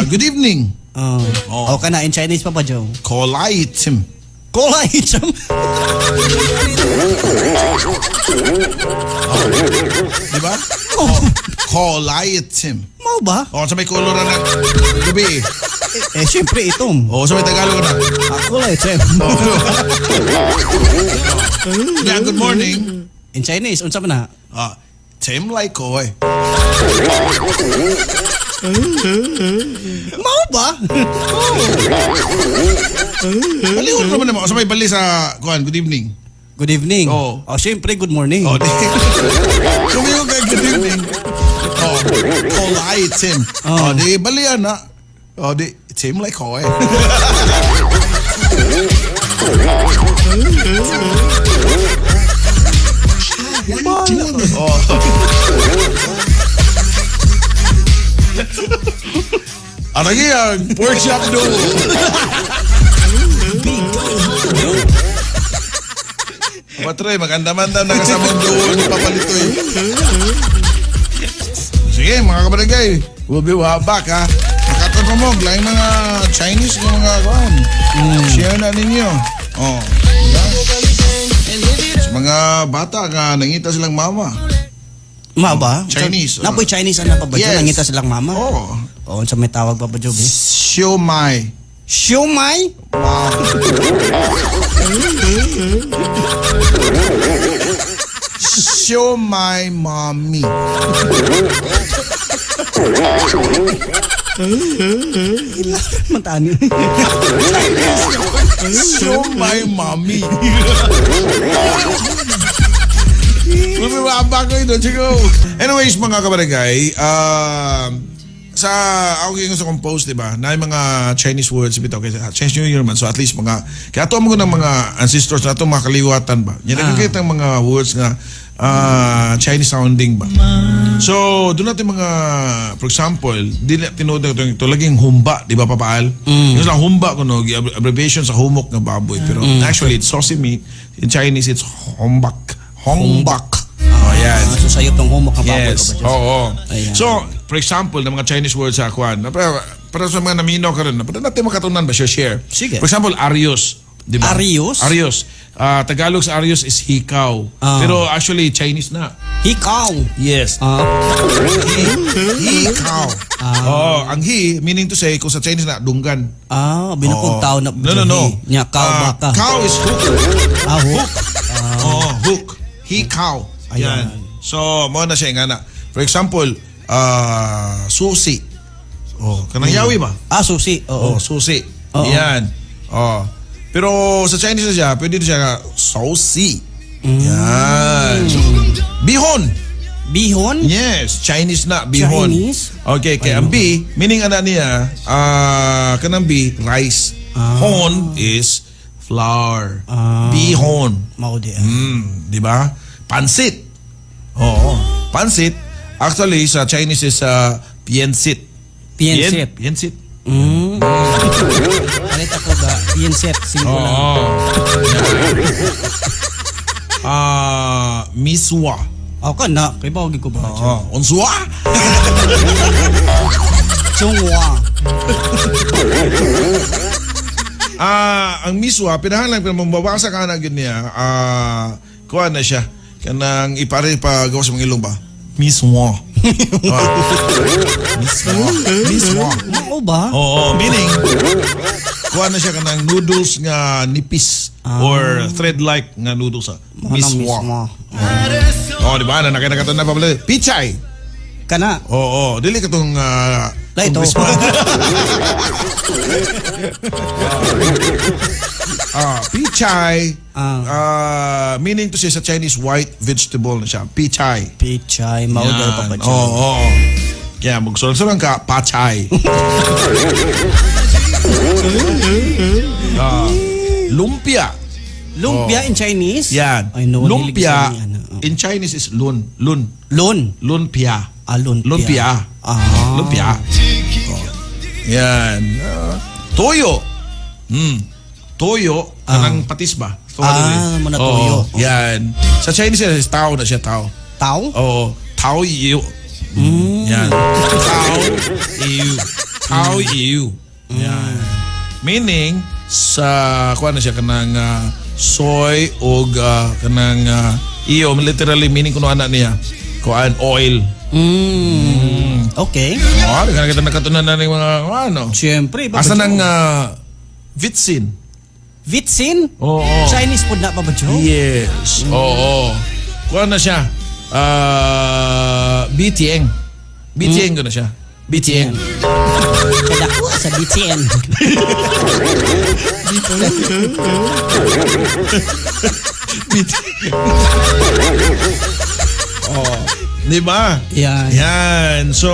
good evening. Oh. Oh, kana in Chinese pa ba, Joe? Kolay tim. Kolay cham. Di ba? Oh. Kolay tim. Mao ba? Oh, sa may color na gabi. Eh, syempre itom. Oh, sa may Tagalog na. Kulay cham. Yeah, good morning. In Chinese, unsa man na? Ah, tim like ko eh. Mao ba? Baliw naman naman. Sa may bali sa kuan, good evening. Good evening. Oh. Oh, syempre good morning. Oh, di. Kung yung kay good evening. Oh, kolay tim. Oh, di balian na. Oh, di tim like ko eh. Oh. Aragi ang pork chop do. Patre, maganda-manda na kasamang duo ni Papalitoy. Sige, mga kabarangay, we'll be right back, ha. Nakatan pa mo, laing mga Chinese ng mga kuan. Share na ninyo. Oh. Diba? Sa mga bata nga nangita silang mama. Ma ba? Chinese, oh. Napoy Chinese ana pa ba, Joe? Yes. Nangita silang mama? Oh. Oh, unsa may tawag pa ba, Joe? Eh? Siomai. Siomai? Show my mommy. Mantani. Show my mommy. We'll be right back, don't you go. Anyways, mga kabarangay, sa ako yung sa compose, di ba? Na yung mga Chinese words bitaw kay Chinese New Year man. So at least mga kaya ato mo ng mga ancestors na ato mga kaliwatan ba. Yan nakikita ang mga words nga Chinese sounding ba. So doon natin mga for example, di na tinuod na ito laging humba, di ba papaal? Yung sa humba kuno abbreviation sa humok ng baboy pero actually it's sausage meat. In Chinese it's hombak. Hongbak. Oh, yan. So sayop ng humok ang baboy Yes. pa ba, Joe? Oo. Ayan. So, for example, ng mga Chinese words sa kuan, pero para sa mga naminaw karon, para natin makatunan ba share. Sige. For example, Arios, di ba? Arios? Arios. Tagalog sa Arios is hikaw. Ah. Pero actually Chinese na. Hikaw. Yes. Ah. Hikaw. Oo, ang he meaning to say kung sa Chinese na dunggan. Ah, binakog Oo. tao na. No, no, no. Nya kao baka. Cow is hook. Ah, hook. Oo, hook. Hikaw. Ayan. So, mo na siya nga na. For example, susi. Oh, kanang yawi ba? Ah, susi. Oo. Oh, susi. Oo. Yan. Oh. Pero sa Chinese na siya, pwede na siya nga, saucy. Yan. Bihon. Bihon? Yes, Chinese na bihon. Chinese? Okay, kaya ang B, meaning ana niya, kanang B, rice. Ah. Hon is flour. Ah. Bihon. Mao di. Di ba? Pansit. Oo. Pansit. Actually, sa Chinese is piensit. Piensit. Piensit. Palit ako ba? Piensit. Simple lang. Oo. Ah, miswa. Ako na. Kay ba ko ba? Oo. Unswa? Chungwa. Ah, ang miswa, pinahalang pero mababasa ka na gyud niya. Ah, kuha na siya. Kanang ipare pa gawas sa mga ilong ba? Miswa. Ah. Miswa. Miswa. Mao ba? Oo, meaning kuha na siya kanang noodles nga nipis or thread-like nga noodles. Ah. Mao nang Miswa. miswa. Oh, di ba? Na nakita na pa pala. Pichay. Kana. Oo, dili ka tong Lai to. congressman. Ah, pichay. Ah. Ah, meaning to say sa Chinese white vegetable na siya. Pichay. Pichay. Mao daw Yan. pa ba? Oo, oo. Kaya magsulang-sulang ka, pachay. Ah, lumpia. Lumpia in Chinese? Yan. Ay, no, Lumpia hilig sa ni, ano, oh. in Chinese is lun. Lun. Lun. Lumpia. Ah, lumpia. Lumpia. Ah. Lumpia. Oh. Yan. Ah, toyo. Toyo, kanang patis ba? Toyo Ah, rin. muna Oo, toyo. Yan. Sa Chinese, is tao na siya, tao. Tao? Oo. Tao yu. Yan. Tao yu. Tao yu. Yan. Meaning, sa, kuha na siya, kanang soy o kanang iyo, literally meaning kuno anak niya. Kuan oil. Okay. Oh, di ka na kita nakatunan na ng mga ano. Siyempre. Papa Asa Joe. nang vitsin? Vitsin? Oo. Chinese food na, Papa Joe? Yes. Oo. Kuha na siya. BTN. BTN ko na siya. BTN. Kadako sa BTN. Oh. Di ba? Yan. Yan. So,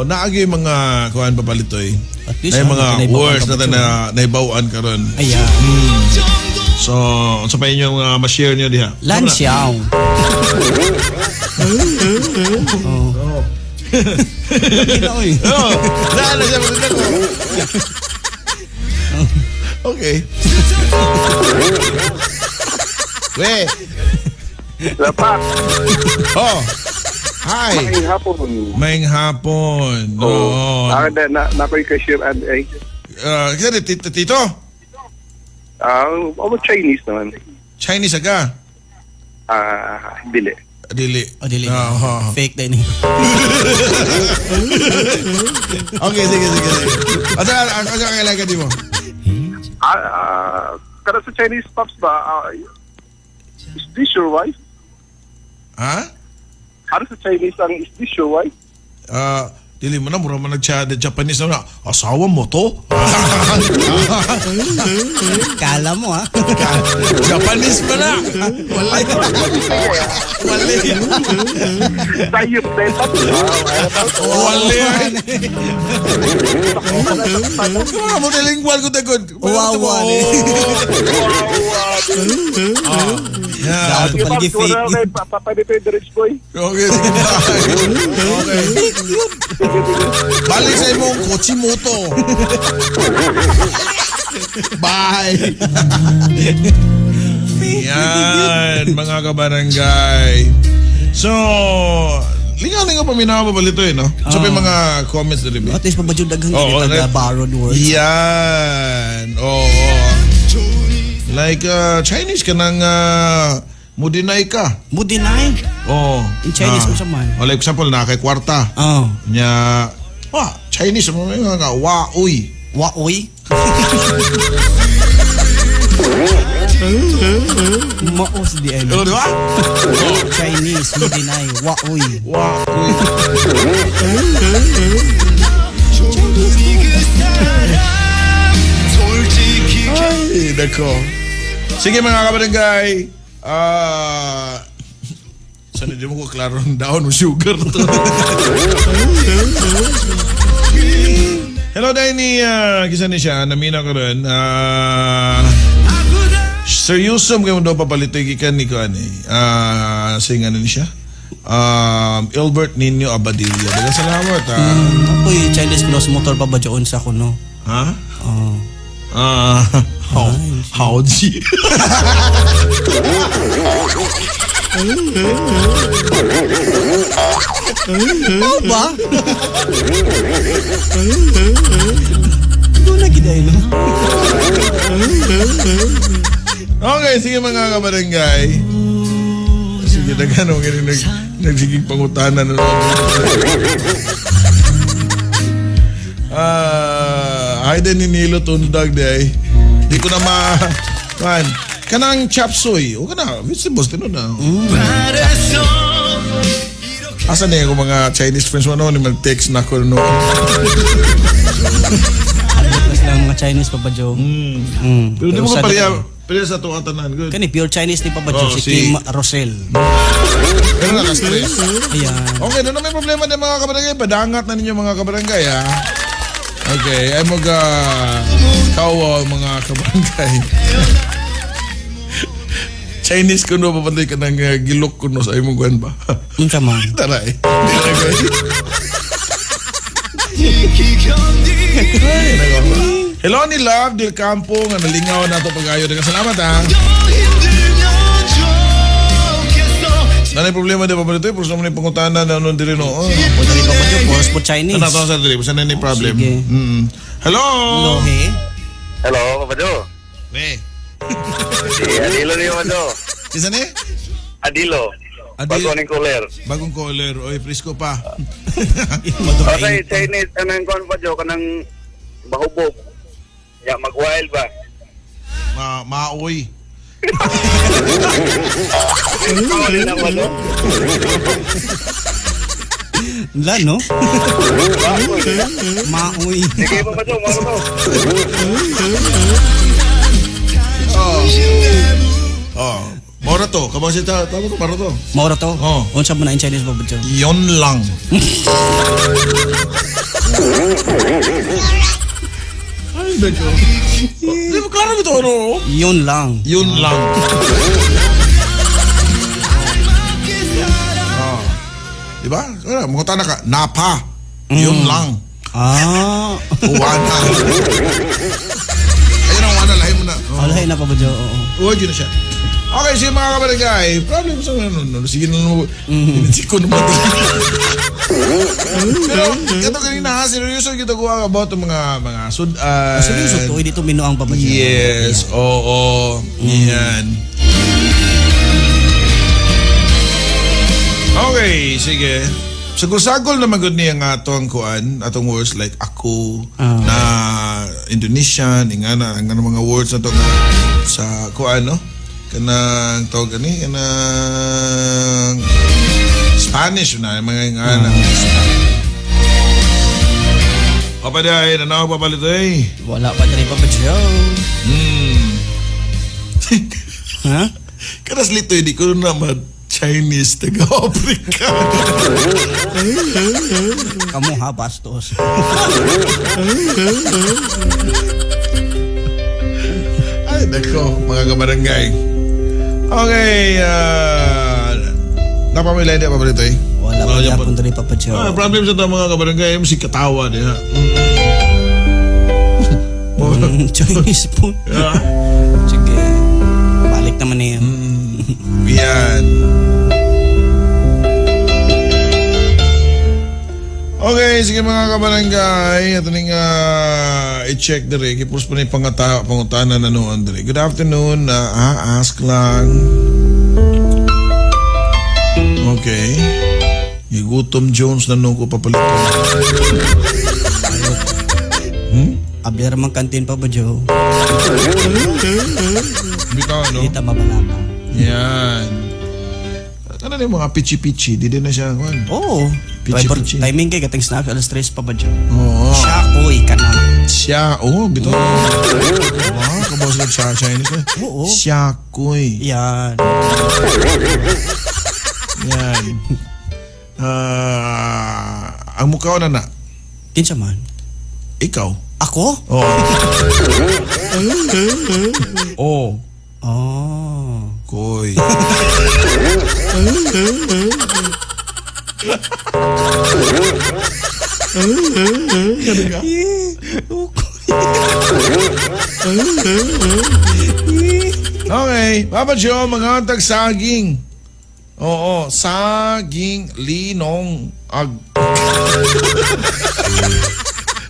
naagi yung mga kuhaan pa palitoy. At least, Na yung mga kinaibawan words ka na pa, na naibawaan karon. Ayan. So, sa pa inyong ma-share niyo diha. Lan Xiao. Oh. Kita oy. Oh, na siya maganda ko. Okay. We. Lapak. Oh. Hi. Maayong hapon. Maayong hapon. Oo. Ah, na na ako'y cashier and ay. Kasi tito, tito? Ah, Chinese naman. Chinese aga? Ah, dili. Dili. Oh, dili. Ah, Fake din eh. Okay, sige, sige, sige. Ano ang kailangan di mo? Ah, kada sa Chinese pops ba, is this your wife? Ha? Ano sa Chinese ang is this your wife? Dili mo na, mura man nag-Japanese na, asawa mo to? Kala mo ha? Japanese pa na! Wala. Wala. Sayop na yung pops. Wala. Mga multilingual ko tagod. Wawa ni. Yeah. Dapat palagi fake. Pwede pa yung the rich boy. Okay, sige. Okay. Balik sa imong Kochimoto. Bye. Yan, mga kabarangay. So, lingaw-lingaw paminaw pa balito eh, no? So, may mga comments na rin. At least pabadyo daghang Oo, oh, like- borrowed words. Yan. Oo. Like, Chinese ka ng mudinay ka. Mudinay? Oo. In Chinese, unsa man? Oh, like example, na kay kwarta. Oh. Nya, wa, Chinese, mo nga nga, wa, uy. Wa, uy? Maos di ay. Oh, di ba? Chinese, mudinay, wa, uy. Wa, uy. Ay, nako. Sige mga kabarangay, sana di mo ko klaro ang down mo sugar to. Hello, Danny. Kisa ni siya. Namina ko rin. Seryoso mo kayo daw papalitoy gikan ni ko ani. Sing ano ni siya? Albert Nino Abadilla. Daghang salamat ha. Apoy Chinese cross motor pa ba dyan sa kuno? Ha? Oh. How ji. Mao ba? Doon na gid ay, no? Okay, sige mga kabarangay. Sige, daghan mo ganun nagsiging pangutana na ay din ni Nilo Tundag di ay. Di ko na ma... Man, kanang chop suey. O kana, vegetables, tinud na. Asa niya ako mga Chinese friends mo noon, mag-text na ako noon. Mas lang mga Chinese pa ba, Joe? Pero di mo ka pareha sa itong tanan. Good. Kani pure Chinese ni Papa Joe, Oh, si Kim Rosel. Pero na stress. Ayan. Okay, doon na may problema din mga kabarangay. Padangat na ninyo mga kabarangay, ha? Okay, ay mag kawa mga kabarangay. Chinese kuno papantay ka ng gilok kuno sa imong kuan ba? Unsa man? Tara eh. Hello ni Love Del Campo nga nalingaw na to pag-ayo. Daghang salamat ha. Nanay problema di ba pa dito? Puro naman yung pangutana na nun diri noon. Pwede rin pa Joe, puro po Chinese. Ano to sa diri? Basta na problem. Sige. Hello. Hello, hey. Hello, Papa Joe. We. Si Adilo ni Papa Joe. Isa ni? Adilo. Bago ni caller. Bagong caller. Oy, presko pa. Okay, Chinese anang kuan pa Joe kanang bahubog. Ya mag-wild ba? Maoy. La, no? Maoy. Sige, Papa Joe, mao to. Oh. Oh. Mora to. Kabaw siya tama to, mora to. Mora to? Oh. Unsa mo na in Chinese Papa Joe? Yon lang. Ay, nako. Di ba klaro ito, ano? Yun lang. Yun lang. Oh. Di ba? Wala, mangutan na ka. Napa. Yun lang. Ah. Uwana. Ayun ang wana, lahi mo na. Oh, lahi na Papa Joe. Oo. Huwag yun na siya. Okay, sige mga kabarangay. Problem sa ano, sige na naman. Sige ko naman. Pero, ito kanina ha, seryoso kita ko about ang mga sudan. Seryoso to, dito minuang Papa Joe. Yes, oo. Yan. Okay, sige. Sagol-sagol naman gud niya nga ato ang kuan, atong words like ako, na Indonesian, ingana, ang mga words na to nga sa kuan, no? Kanang tawag ani, kanang Spanish na mga ingana. Papaday, nanaw papalit eh. Wala pa diri Papa Joe. Ha? Karas lito, hindi ko naman Chinese, taga-Africa. Kamu ha, bastos. Ay, nako, mga kabarangay. Okay, napamilay di pa dito eh? Wala pa yapon diri Papa Joe. Ah, problem sa mga kabarangay, si katawa niya. Chinese po. Yeah. Sige. Balik naman niya. Yan. Okay, sige mga kabarangay. Ito na nga i-check dire. Kipos pa na yung pangutana na noon dire. Good afternoon. Ask lang. Okay. Gigutom Jones na noon ko papalit. Abler man kantin pa ba, Joe? Bitaw, no? Dita mabalaka. Yan. Ano na yung mga pichi-pichi? Di din na siya. Oo. Pichi-pichi. Timing kay gating snack alas 3 pa ba, Joe? Oo. Siya, koy, ka na. Siya, oo, bitaw. Wow, kabaw sila sa Chinese. Oo. Siya, koy. Yan. Yan. Ang mukha na na. Kinsa man? Ikaw. Ako? Oo. Oo. Oh. Koy. Okay, Papa Joe, mga tag saging. Oo, saging linong ag.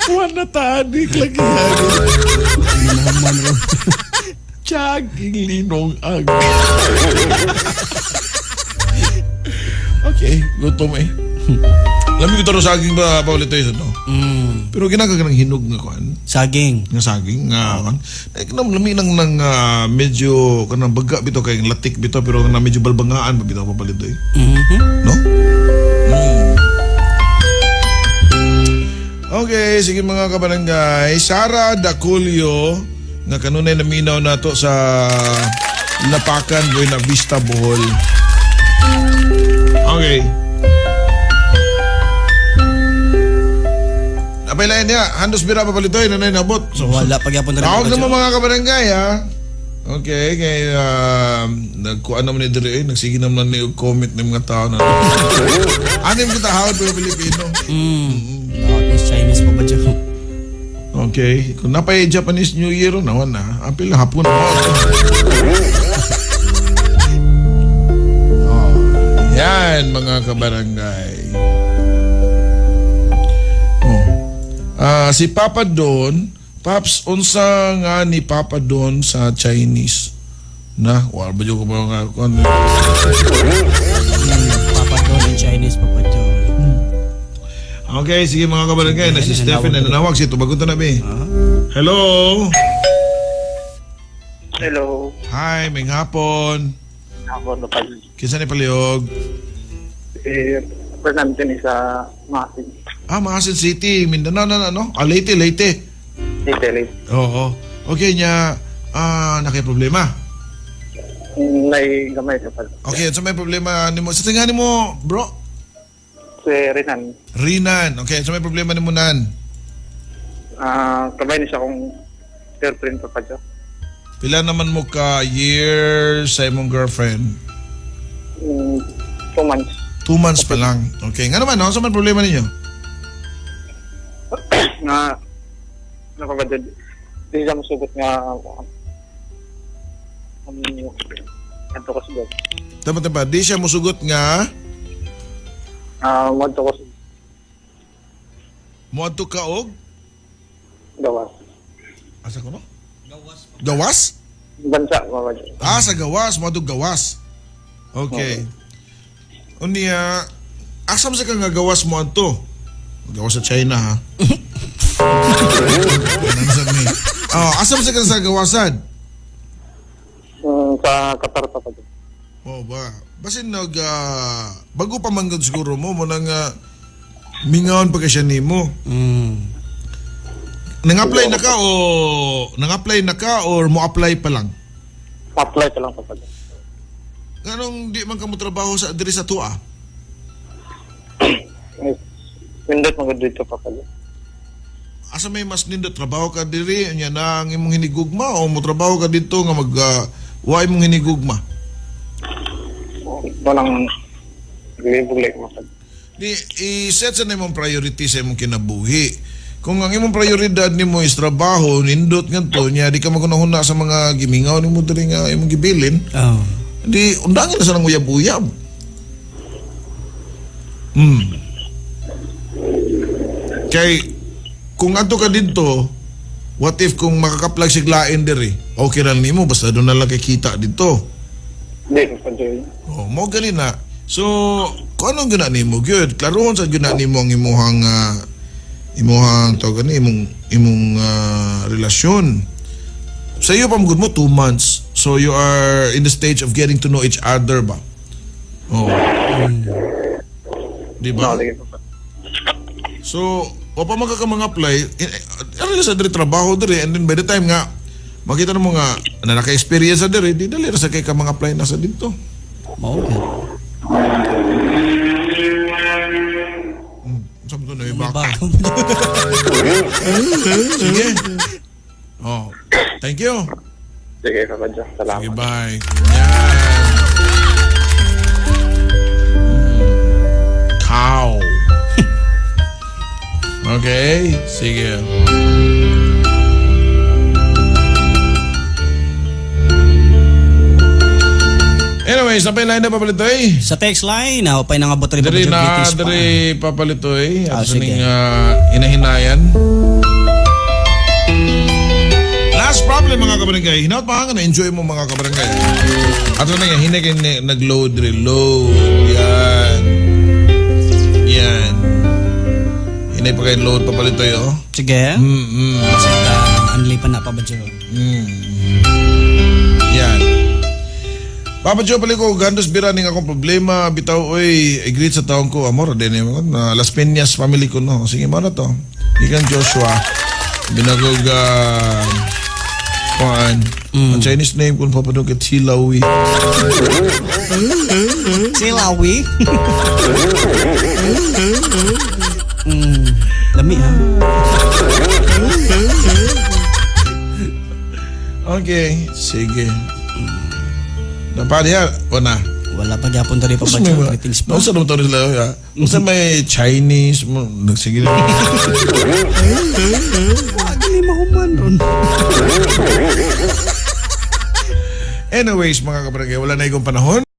Wala tadik lagi. Saging linong ag. Okay, gutom eh. Alam mo ito saging ba paulit tayo no? Mm. Pero ginagawa ng hinog nga kuan. Saging. Nga saging nga kuan. Ay kanang lami nang nang medyo kanang baga bitaw kay latik bitaw pero kanang medyo balbangaan pa bitaw papalit eh. Mhm. No? Mm. Okay, sige mga kabarangay. Sara Daculio nga kanunay naminaw nato sa Lapakan, Buena Vista, Bohol. Okay. Apay lain niya, handos bira pa palitoy, nanay nabot. So, Wala pagyapon na rin. Tawag naman mga kabarangay ha. Okay, kay nagkuan naman ni dire eh, nagsige naman ni og comment ng mga tao na. Anim kita hawad pero Pilipino. Mm. Is Chinese pa ba dyan? Okay, kung napay Japanese New Year naman na, apil na hapon na. Oh, yan mga kabarangay. Oh. Si Papa Don, Paps, unsa nga ni Papa Don sa Chinese? Na, wala ba ko ba nga kon? Papa Don in Chinese, Papa Don. Okay, sige mga kabarangay, na si Stephen na nanawag si tubagon na bi. Hello. Hello. Hi, may hapon. Ako na pala. Kinsa ni Paliog? Eh, Fernando ni sa Maasin. Ah, Maasin City, Mindanao na no? Ah, Leyte, Leyte. Leyte, Leyte. Oo. Okay nya, nakay problema. May gamay ka pala. Okay, so may problema nimo. Sa tinga nimo, bro? Si Rinan. Rinan. Okay, so may problema nimo nan. Kabay ni siya kung girlfriend pa pa siya. Pila naman mo ka years sa imong girlfriend? 2 months. 2 months pa lang. Okay. Nga naman, no? So may problema ninyo? Nga, ano pa ba dyan? Di siya masugot nga adto ko sugot. Tama tama, di siya musugot nga? Muadto ko sugot. Muadto ka og? Gawas. Asa ko no? Gawas. Gawas? Bansa, mga dyan. Ah, sa gawas, muadto gawas. Okay. Unya, asam sa ka nga gawas muadto? Gawas sa China ha. Oh, asam sa ka sa gawasan? Sa Qatar pa pa dyan. Oh ba. Basin nag bago pa man gud siguro mo mo nang mingaon pa kay siya nimo. Mm. Nang-apply na ka o nang-apply na ka or mo apply pa lang? Apply pa lang pa pa dyan. Nganong di man ka mo trabaho sa diri sa tuwa? Nindot man gud dito pa pa dyan. Asa may mas nindot trabaho ka diri nya na ang imong hinigugma o mo trabaho ka dito nga mag wa imong hinigugma? Walang libog-lig mo. Di i-set sa imong priority sa imong kinabuhi. Kung ang imong prioridad nimo is trabaho, nindot ngadto nya di ka magunahuna sa mga gimingaw nimo diri nga imong gibilin. Oh. Di undangin na sa nang uyab-uyab. Kay kung adto ka didto, what if kung makakaplag siglain diri? Okay ra nimo basta doon na lang kay kita didto. Di pa dyan. Oh, mo gani na. So, kung anong guna nimo gyud, klarohon sa guna nimo ang imuhang imuhang tawag gani imong relasyon. Sa iyo pa mo 2 months. So you are in the stage of getting to know each other ba? Oh. Di ba? So, wa pa man ka mga-apply, ano sa diri trabaho diri and then by the time nga makita namo nga na naka-experience sa diri, di dali ra sa kay ka mga apply na sa didto. Mao gyud. Sa mo na iba. Sige. Oh, thank you. Sige, Papa Joe. Salamat. Sige, bye. Yan. Cow. Okay, sige. Anyways, napay line na papalitoy. Sa text line, na pay nangabot rin Diri Papa Joe na, greetings pa. diri papalitoy. At Ah, sa sige. ning inahinayan. Last problem, mga kabarangay. Hinaut pa nga na-enjoy mo, mga kabarangay. Ato na nga, hinay kayo nag-load, reload. Yan. Yan. Hinay pa kayo load papalitoy, oh. Sige. Sige, anli pa na pa ba Joe? Yan. Papa Joe, pali ko, gandos bira ning akong problema. Bitaw, oy, i-greet sa taong ko. Amor, din eh, na Las Piñas family ko, no. Sige, mo na to. Ikan Joshua. Binagog, kuan. Ang Chinese name kung papadong kit Silawi. Silawi? Lami ha. Okay, sige. Napadiya, wala. Wala pa gyapon diri pa ba Joe? Greetings pa. Unsa naman to nila, ya? Unsa may Chinese mo, sige. Wag ni mahuman ron. Anyways, mga kabarangay, wala na ikong panahon.